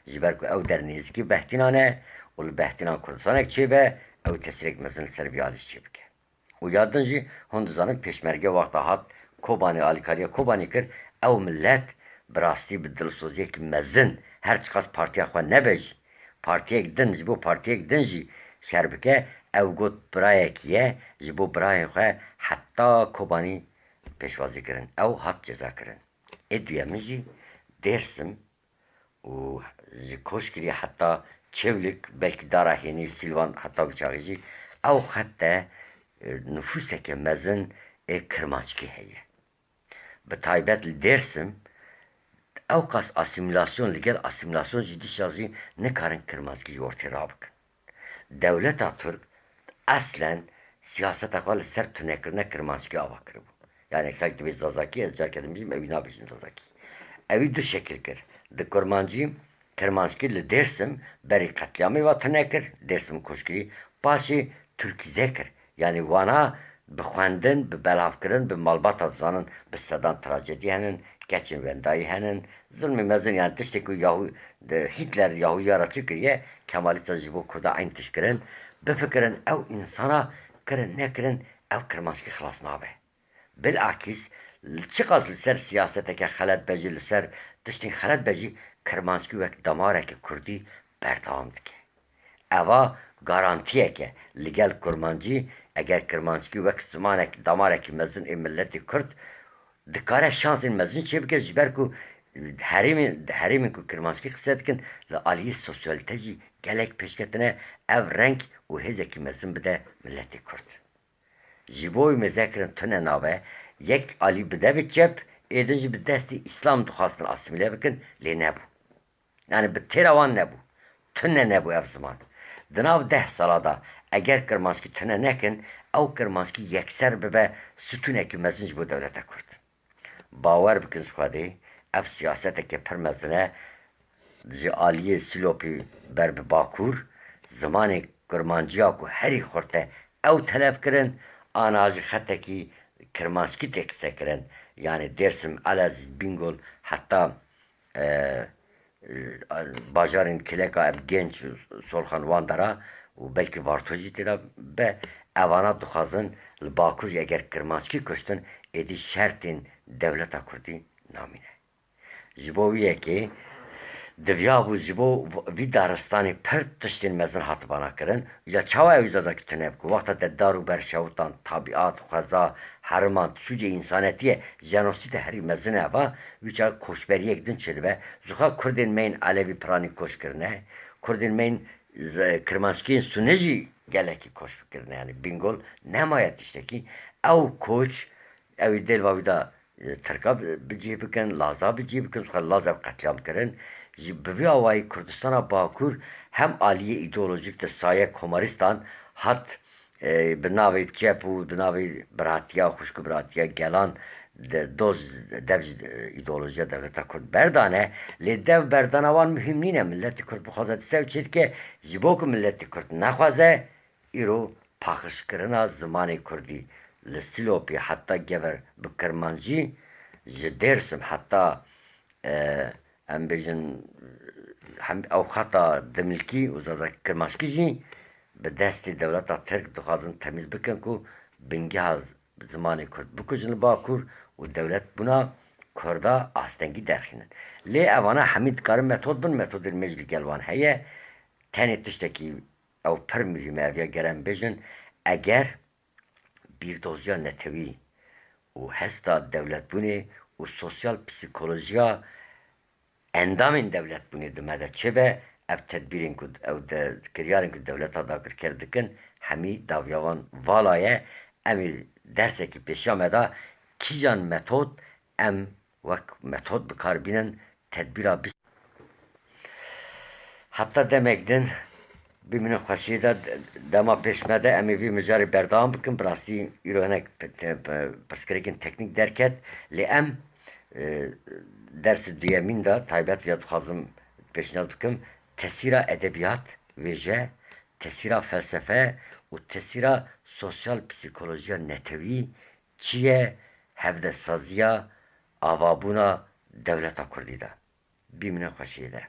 Ji ber ku ew der nêzîkî Behtînan e û li Behtînan Kurdistanek çêbe, ew tesîrek mezin li ser vî alî çêbike. Û ya din jî hûn dizanin, pêşmerge wexta hat Kobanê, alîkariya Kobanê kir, ew milet bi rastî bi dilsoziyekî mezin, her çiqas partiya xwe nebe jî, partiyek din, ji bo partiyek din jî şer bike, ew got birayekî ye, ji bo birayên xwe heta Kobanî pêşwazî kirin. Ew hat cezakirin. Ê duyemîn jî Dêrsim û ji Koşkirî heta Çewlik, belkî Dara Hênî, Sîlvan, heta wî çaxê jî ew xet de, e, nifûseke mezin ê Kirmanckî heye. Bi taybet li Dêrsim ewqas asîmîlasyon, li gel asîmîlasyon jî dîsa jî nikarin Kirmanckî ji ortê rabikin. Dewleta Tirk eslen siyaseta xwe li ser tunekirina Kirmanckî ava kiribû. Yanî xelk dibê Zazakî, ez careke din bijîm, ewî nabêjin Zazakî. Ewî du şekil kir. Di Kurmancî, Kirmanckî li Dêrsim berî qetlîamê ve tune kir, Dêrsim û Koşkirî, paşê Tirkîze kir. Yanî wana bi xwendin, bi belavkirin, bi malbata, dizanin, bi sedan trajediya hene, keçên wendayî hene, zilmê mezin, yanî tiştê ku Yahû-, de Hîtler Yahûdiya re çi kiriye, Kemalîsta ji bo Kurda eyn tişt kirin. Bifikirin, ew însana kirin nekirin, ew Kirmanckî xilas nabe. Bilakîs, li çiqas li ser siyaseteke xelet be jî, li ser tiştên xelet be jî, Kirmanckî wek damareke Kurdî berdewam dike. Eva garantiyek e. Li gel Kurmancî, eger Kirmanckî wek zimanek, damarekî mezin ê miletê Kurd, dikare şansên mezin çêbike, ji ber ku herêmên, herêmên ku Kirmanckî qise dikin, li aliyê sosyalîte jî gelek pêşketine, ev reng û hêzekî mezin bide miletê Kurd. Ji bo wî mêze kirin tune nabe, yek alî bide bi çep, ê din jî bi destê Îslam dixwastin asîmîle bikin, lê nebû. Yanî bi têra wan nebû. Tune nebû ev ziman. Di nav deh sala de eger Kirmanckî tune nekin, ew Kirmanckî yekser bibe stûnekî mezin ji bo dewleta Kurd. Bawer bikin ji Xwedê, ev siyaseteke pir mezin e. Ji aliyê Silopî ber bi Bakur, zimanê Kurmanciya ku herî xurt e, ew telef kirin, ana ji xetekî Kirmanckî tê qise kirin. Yanî Dêrsim, Elezîz, Bîngol, heta, e, e, bajarên Kileka, ev Genç, Solxan, wan dera û belkî Varto jî tê de be. Evana dixwazin li Bakur jî eger Kirmanckî kuştin, êdî şertên dewleta Kurdî namîne. Ji bo wî yekê diviyabû ji bo v-, vî daristanê pir tiştên mezin hatibana kirin. Ya çawa ew Zazakî tune bike? Wexta te dar û ber şewtan, tabiat, xweza, heriman, sûcê însanetî ye, jenosîde herî mezin e eva, wî çaxê koçberiyek din çêdibe. Ji xwe Kurdên me yên Elewî piranî koç kirine, Kurdên me yên z-, Kirmanckiyên Sune jî gelekî koç kirine. Yanî Bîngol nemaye tiştekî. Ew koç, ew ê dêlva wî de e, Tirka bi, bi cih bikin, Laza bi cih bikin, xwe Laz ev qetlîam kirin. Ji, bi vî awayî Kurdistana Bakur hem aliyê îdeolojîk de saye Komarîstan hat, e, bi navê çep û bi navê biratiya, xwişk û biratiya gelan de doz dev ji, e, îdeolojiya dewleta Kurd berdane. Lê dev berdana wan muhîm nîne. Miletê Kurd bixwaze dîsa ew çêdike, ji bo ku miletê Kurd nexwaze, îro paqijkirina zimanê kurdî li Silopî heta Gever bi kirmancî, ji Dêrsim heta, e, em bêjin, hem ew xeta dimilkî û zazakî kirmanckî jî bi destê dewleta Tirk dixwazin temîz bikin ku bingeha zimanê Kurd bikujin li Bakur û dewletbûna Kurda astengî derxînin. Lê evana hemî dikarin metod bin, metodên me jî li gel wan heye. Tenê tiştekî ew pir muhîm e, ev ya gere em bêjin, eger bîrdoziya netewî û hesta dewletbûnê û sosyal psîkolojiya endamên dewletbûnê di me de çêbe, ev tedbîrên ku ew de, kiryarên ku dewleta dagirker dikin, hemî dawiya wan vala ye. Em ê dersekî pêşiya me da kîjan metod em wek metod bi kar bînin, tedbîra bîst. Heta demek din bimînin xweşiyê de, dema pêş me de em ê vî mijarê berdewam bikin. Bi rastî îro hinek pe-, te-, pe-, pirsgirêkên teknîk derket, lê em, e, dersi duyemîn de taybet ya dixwazim pêşniyaz bikim, tesîra edebiyat, wêje, tesîra felsefe û tesîra sosyal psîkolojiya netewî çi ye hevdestsaziya avabûna dewleta Kurdî de. Bimînin xweşiyê de.